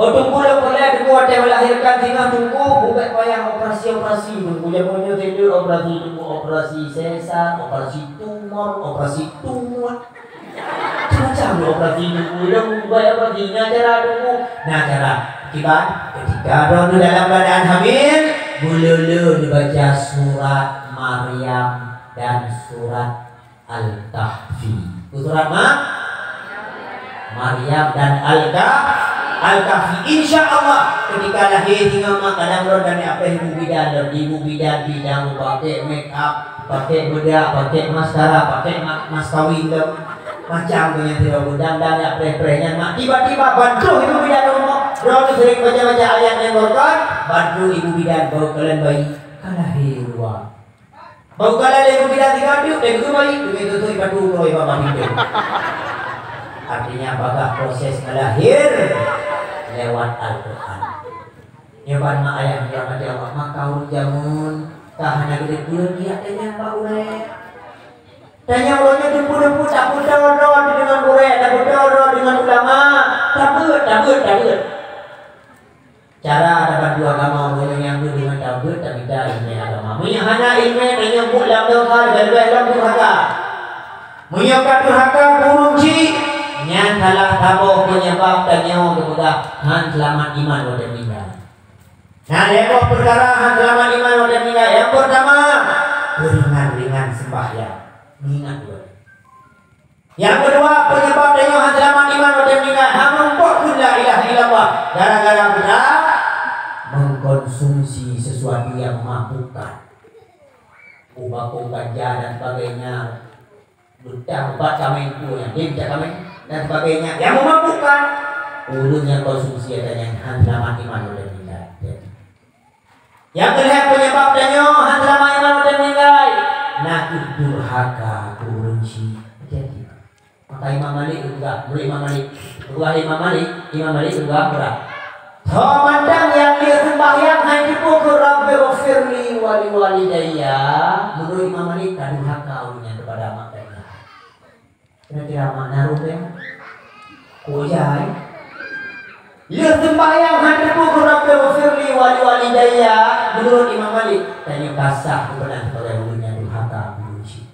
Oh, teungku lôn peureulèe teungku watèe melahirkan singoh teungku, bukon payah operasi-operasi teungku. Jameun nyoe teuntèe operasi teungku, operasi sesar, operasi tumor, operasi tungut. Macam-macam operasi teungku. Lôn buat operasi, na cara teungku. Na cara. Kiban, ketika droeneuh dalam keadaan hamil, beuleu-leu neubaca surat Maryam dan surat Al-Kahfi. Surat Ma-, Maryam dan Al-Kah-, Al-Kahfi. Insya Allah, ketika lahé singoh mak, kadang lôn dan apreh ibu bidan lôn, ibu bidan bidang pakai make up, pakai bedak, pakai maskara, pakai ma-, mas kawin lôn. Macam tu nyang sidroe dan, dan apreh-apreh nyan mak. Tiba-tiba ban troh ibu bidan lôn mak, droeneuh sering baca-baca ayat nyang Quran, ban troh ibu bidan bak kalon bayi ka lahé u luwa. Bak kalon lé ibu bidan singoh teuk, lé geuh bayi, teumé tutui batu uroe bak pintoe. Artinya, bagaih proses meulahé lewat Al-Quran. Nyoe ban mak ayah dirahmati Allah, maka ureueng jameun ka hana geuteupeue biak tanyong bak gurèe. Tanyong uroe nyoe teupeu-teupeu tapeudong-dong deungon gurèe, tapeudong-dong deungon ulama, tabeuet, tabeuet, tabeuet. Cara tabantu agama uroe nyoe nyang kheueh deungon tabeuet tamita ileumèe agama. Meunyoe hana ileumèe, tanyoe buet lam dosa, leubeh-leubeh lam durhaka. Meunyoe ka durhaka keu ureueng chik, nyan salah saboh peunyebab tanyoe geupeugah hán seulamat iman watèe meuninggai. Na lhèe boh peukara hán seulamat iman watèe meuninggai. Nyang peurtama, peuringan-ringan seumbahyang. Ingat dua. Nyang keudua, penyebab tanyoe hana seulamat iman watèe meuninggai, hana muphom kheun la ilaha illallah. Gara-gara buta, mengkonsumsi sesuatu yang memabukkan. Tumbako, ganja dan sebagainya. Beutah ubat kaméng tu nyang dém cak kaméng dan sebagainya. Yang memabukkan, ureueng nyang konsumsi ata nyan hana seulamat iman watèe meuninggai. Nyang keulhèe penyebab tanyoe hana seulamat iman watèe meuninggai, na kheueh durhaka keu ureueng chik. Hati-hati. Maka Imam Malik geupeugah, murit Imam Malik, geupeugah Imam Malik, Imam Malik geupeugah, "Soe mantong nyang lheueh seumbahyang han jipeubuet keu Rabbighfirli wa liwalidayya," menurut Imam Malik, ka durhaka ureueng nyan kepada mak dan ayah. Kira-kira makna rukun? Kujai. Lheueh seumbahyang han teupeu keu Rabbighfirli wa liwalidayya, menurut Imam Malik, tanyoe ka sah geupeugah sebagai ureueng nyang durhaka keu ureueng chik.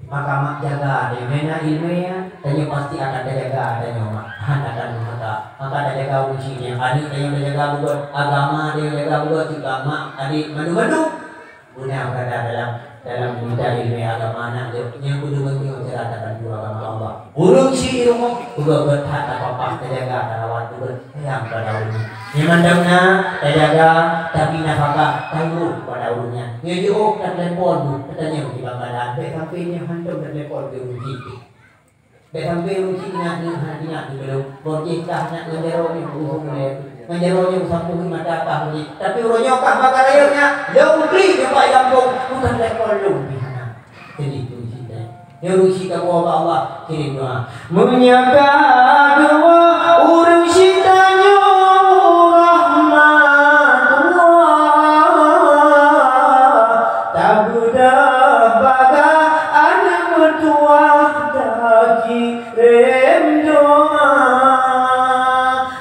Maka mak jaga, di mana ilmu ya, tanyoe pasti akan tajaga, tanyoe mak, han akan durhaka. Maka tajaga ureueng chik nyan, aneuk tanyoe tajaga buet, agama tanyoe jaga buet, juga mak, adik, mandum-mandum. Beuna berada dalam, dalam bidang ilmu agama aneuk jih, nyang kudu meunyoe cara tabantu agama Allah. Ureueng syiek di rumoh, peugah that tapapah, tajaga, tarawat, peugah sayang pada ureueng nyan. Nyang mandum na tajaga, tapi nafakah, tanggung pada ureueng nyan. Nyoe jiôh, tatelepon, tatanyong di bangkalan, bèk sampai nyoe hantom tatelepon keu ureueng syiek. Bèk sampai ureueng syiek ingat, ingat, ingat, ingat, ingat. Boh jih kah ingat ngon jaroe nyoe, beuhong lé. Ngon jaroe nyoe beusampôh mata kah boh jih. Tapi uroe nyoe kah bak rayeuk nyan, lôn klik nyoe bak gampông, bukan level lôn pih hana. Jadi, ureueng syiek nyan. Nyoe ureueng syiek ka geuwoe bak Allah, kirim doa. Meunyo ka geuwoe ureueng syiek tanyoe rahmatullah, tabeudôh bagaih aneuk meutuwah taki rém doa.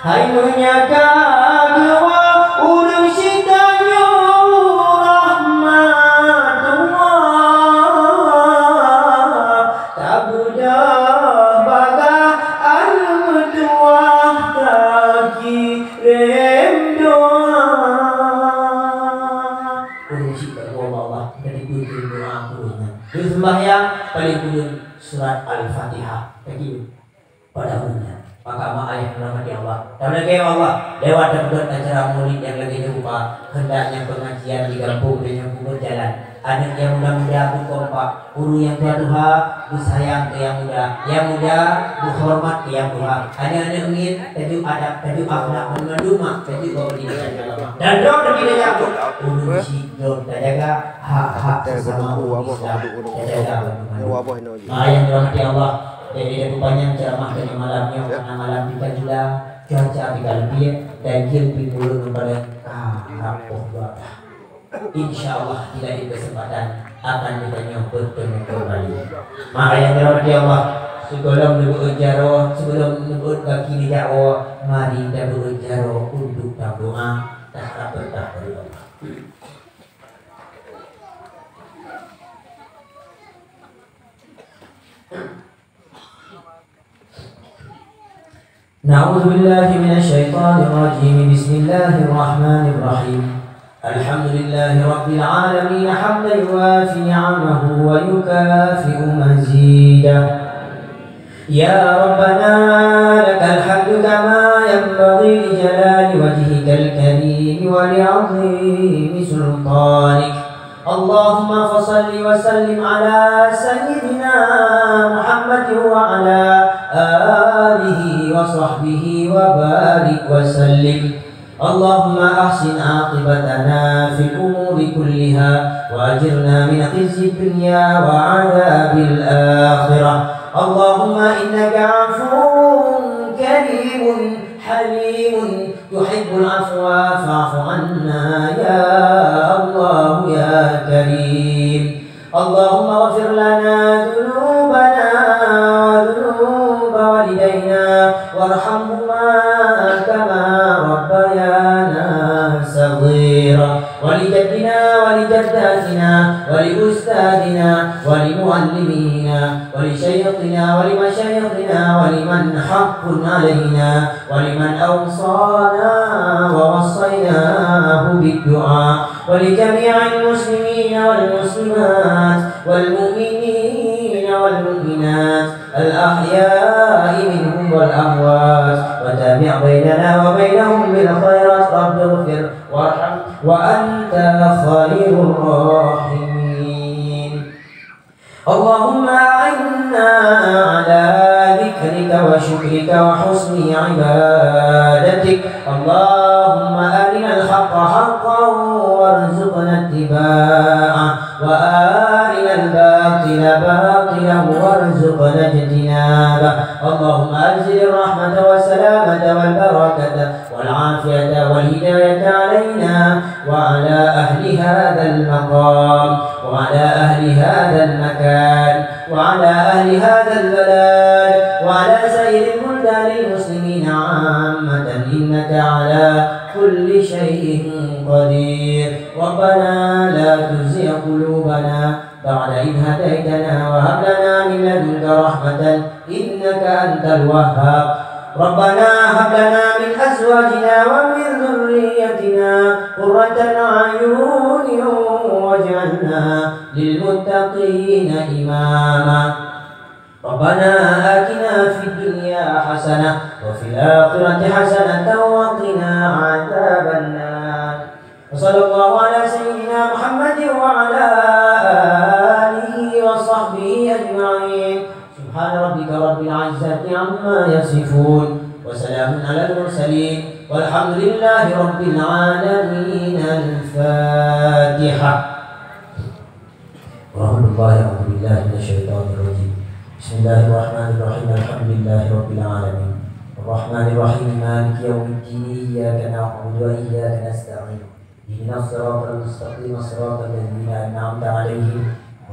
Hai meunyo ka geuwoe ureueng syiek tanyoe rahmatullah, tabeudôh bagaih aneuk meutuwah taki rém doa. Ureueng syiek ka geuwoe bak Allah, ka dibri doa ureueng nyan. Di seumbahyang, paléng kureueng surat Al-Fatihah. Ka dibri. Pada umumnya. Maka mak ayah rahmati Allah. Tameulakèe Allah, lewat dapat acara maulid nyang lagèe nyoe rupa, hendaknya pengajian di gampông tanyoe beujalan. Aneuk nyang muda-muda beukompak, guru nyang tuha-tuha beusayang keu nyang muda, nyang muda beuhoreumat keu nyang tuha. Aneuk-aneuk miet tajok adab, tajok akhlak, banmandum mak tajok bak pendidikan agama. Dan droe teuh kita jaga, ureueng syiek droe tajaga hak-hak sesama umat Islam, tajaga banmandum. Mak ayah rahmati Allah. Jadi, dah panyang ceramah dari malam nyoe, karena malam pih ka jula, cuaca pih ka leubiet, dan jeuem pih mulod ngon paleng ka rapoh dua bah. Insya Allah, di lain kesempatan akan kita nyoe bertemu kembali. Maka yang dirahmati Allah, sebelum neubeuet jaroe, sebelum neubeuet gaki di jaroe, mari kita beuet jaroe untuk berdoa, taharap berkah dari Allah. أعوذ بالله من الشيطان الرجيم. بسم الله الرحمن الرحيم. الحمد لله رب العالمين، حمدا يوافي نعمه ويكافئ مزيده. يا ربنا، لك الحمد كما ينبغي لجلال وجهك الكريم ولعظيم سلطانك. اللهم فصل وسلم على سيدنا محمد وعلى آله وصحبه وبارك وسلم. اللهم أحسن عاقبتنا في الأمور كلها، وأجرنا من خزي الدنيا وعذاب الآخرة. اللهم إنك عفو كريم حليم تحب العفو فاعف عنا يا الله يا كريم. اللهم اغفر لنا ذنوبنا وذنوب والدينا وارحمهما كما ربيانا صغيرا. ولجدنا ولجداتنا ولأستاذنا ولمعلمينا ولشيخنا ولمشايخنا ولمن حق علينا ولمن أوصانا ووصيناه بالدعاء ولجميع المسلمين والمسلمات والمؤمنين والمؤمنات الأحياء منهم والأموات وتابع بيننا وبينهم بالخيرات رب اغفر وارحم وأنت خير الراحمين. اللهم أعنا على ذكرك وشكرك وحسن عبادتك. اللهم أرنا الحق حقا وارزقنا اتباعه، وأرنا الباطل باطلا وارزقنا اجتنابه. اللهم أنزل الرحمة والسلامة والبركة والعافية والهداية علينا وعلى أهل هذا المقام وعلى أهل هذا المكان وعلى أهل هذا البلد وعلى سائر البلدان المسلمين عامة، إنك على كل شيء قدير. ربنا لا تزغ قلوبنا بعد إذ هديتنا وهب لنا من لدنك رحمة إنك أنت الوهاب. ربنا هب لنا من أزواجنا ومن ذريتنا قرة أعين واجعلنا ربنا آتنا في الدنيا حسنة وفي الآخرة حسنة وقنا عذاب النار. وصلى الله على سيدنا محمد وعلى آله وصحبه أجمعين. سبحان ربك رب العزة عما يصفون. وسلام على المرسلين. والحمد لله رب العالمين. الفاتحة. ورحمة الله، أعوذ بالله من الشيطان الرجيم. بسم الله الرحمن الرحيم. الحمد لله رب العالمين. الرحمن الرحيم. مالك يوم الدين. إياك نعبد وإياك نستعين. اهدنا الصراط المستقيم. صراط الذين أنعمت عليهم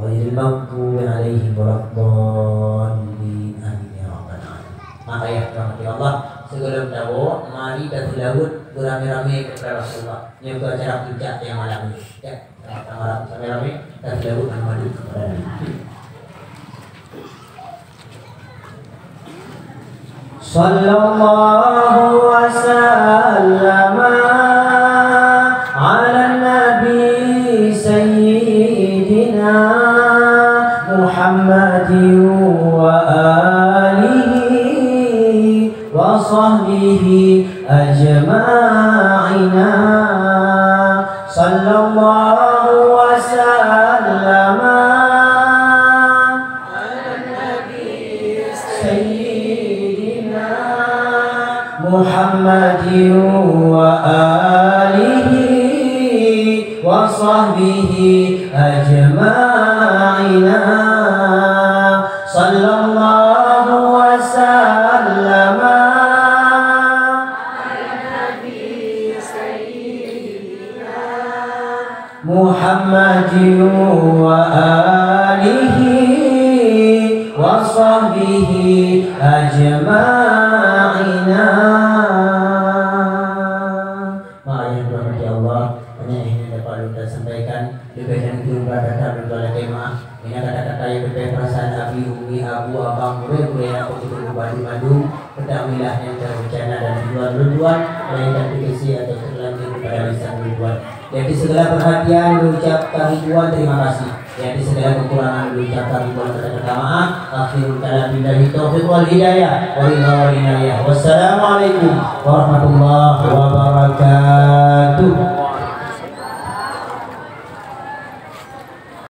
غير المغضوب عليهم ولا الضالين. آمين يا رب العالمين. Maka ya rahmati Allah, sebelum tawoe, mari taseulaweuet beurame-rame kepada Rasulullah. Nyoe keu acara puncak nyang malam nyoe. Ya. Sama-sama ramé-ramé, kita selalu menuju kepada Nabi. صلى الله وسلم على النبي سيدنا محمد وآله وصحبه أجمعين. صلى الله وسلم على النبي سيدنا محمد وآله وصحبه أجمعين. صلى الله وسلم على النبي سيدنا محمد وآله وصحبه أجمعين. Maka yang dirahmati Allah, banyak yang dapat ulôn sampaikan. Leubeh dan kurang, ulôn tuan lakèe meu'ah. Meunyo kata-kata nyang leubeh, peurasaan abi, umi, abu, abang, gurèe-gurèe nyang ka lôn peubuet bandum-bandum, peutangguhlah nyang teurencana dan tujuan ulôn tuan, melainkan teuteusi atau teulanjur daripada lisan ulôn tuan. Jadi segala perhatian ulôn ucapkan ribuan terima kasih. Jadi segala kekurangan ulôn ucapkan ribuan kata-kata maaf. Akhirul kalam, billahi taufiq wal hidayah. Wa ridha wal inayah. Wassalamualaikum warahmatullahi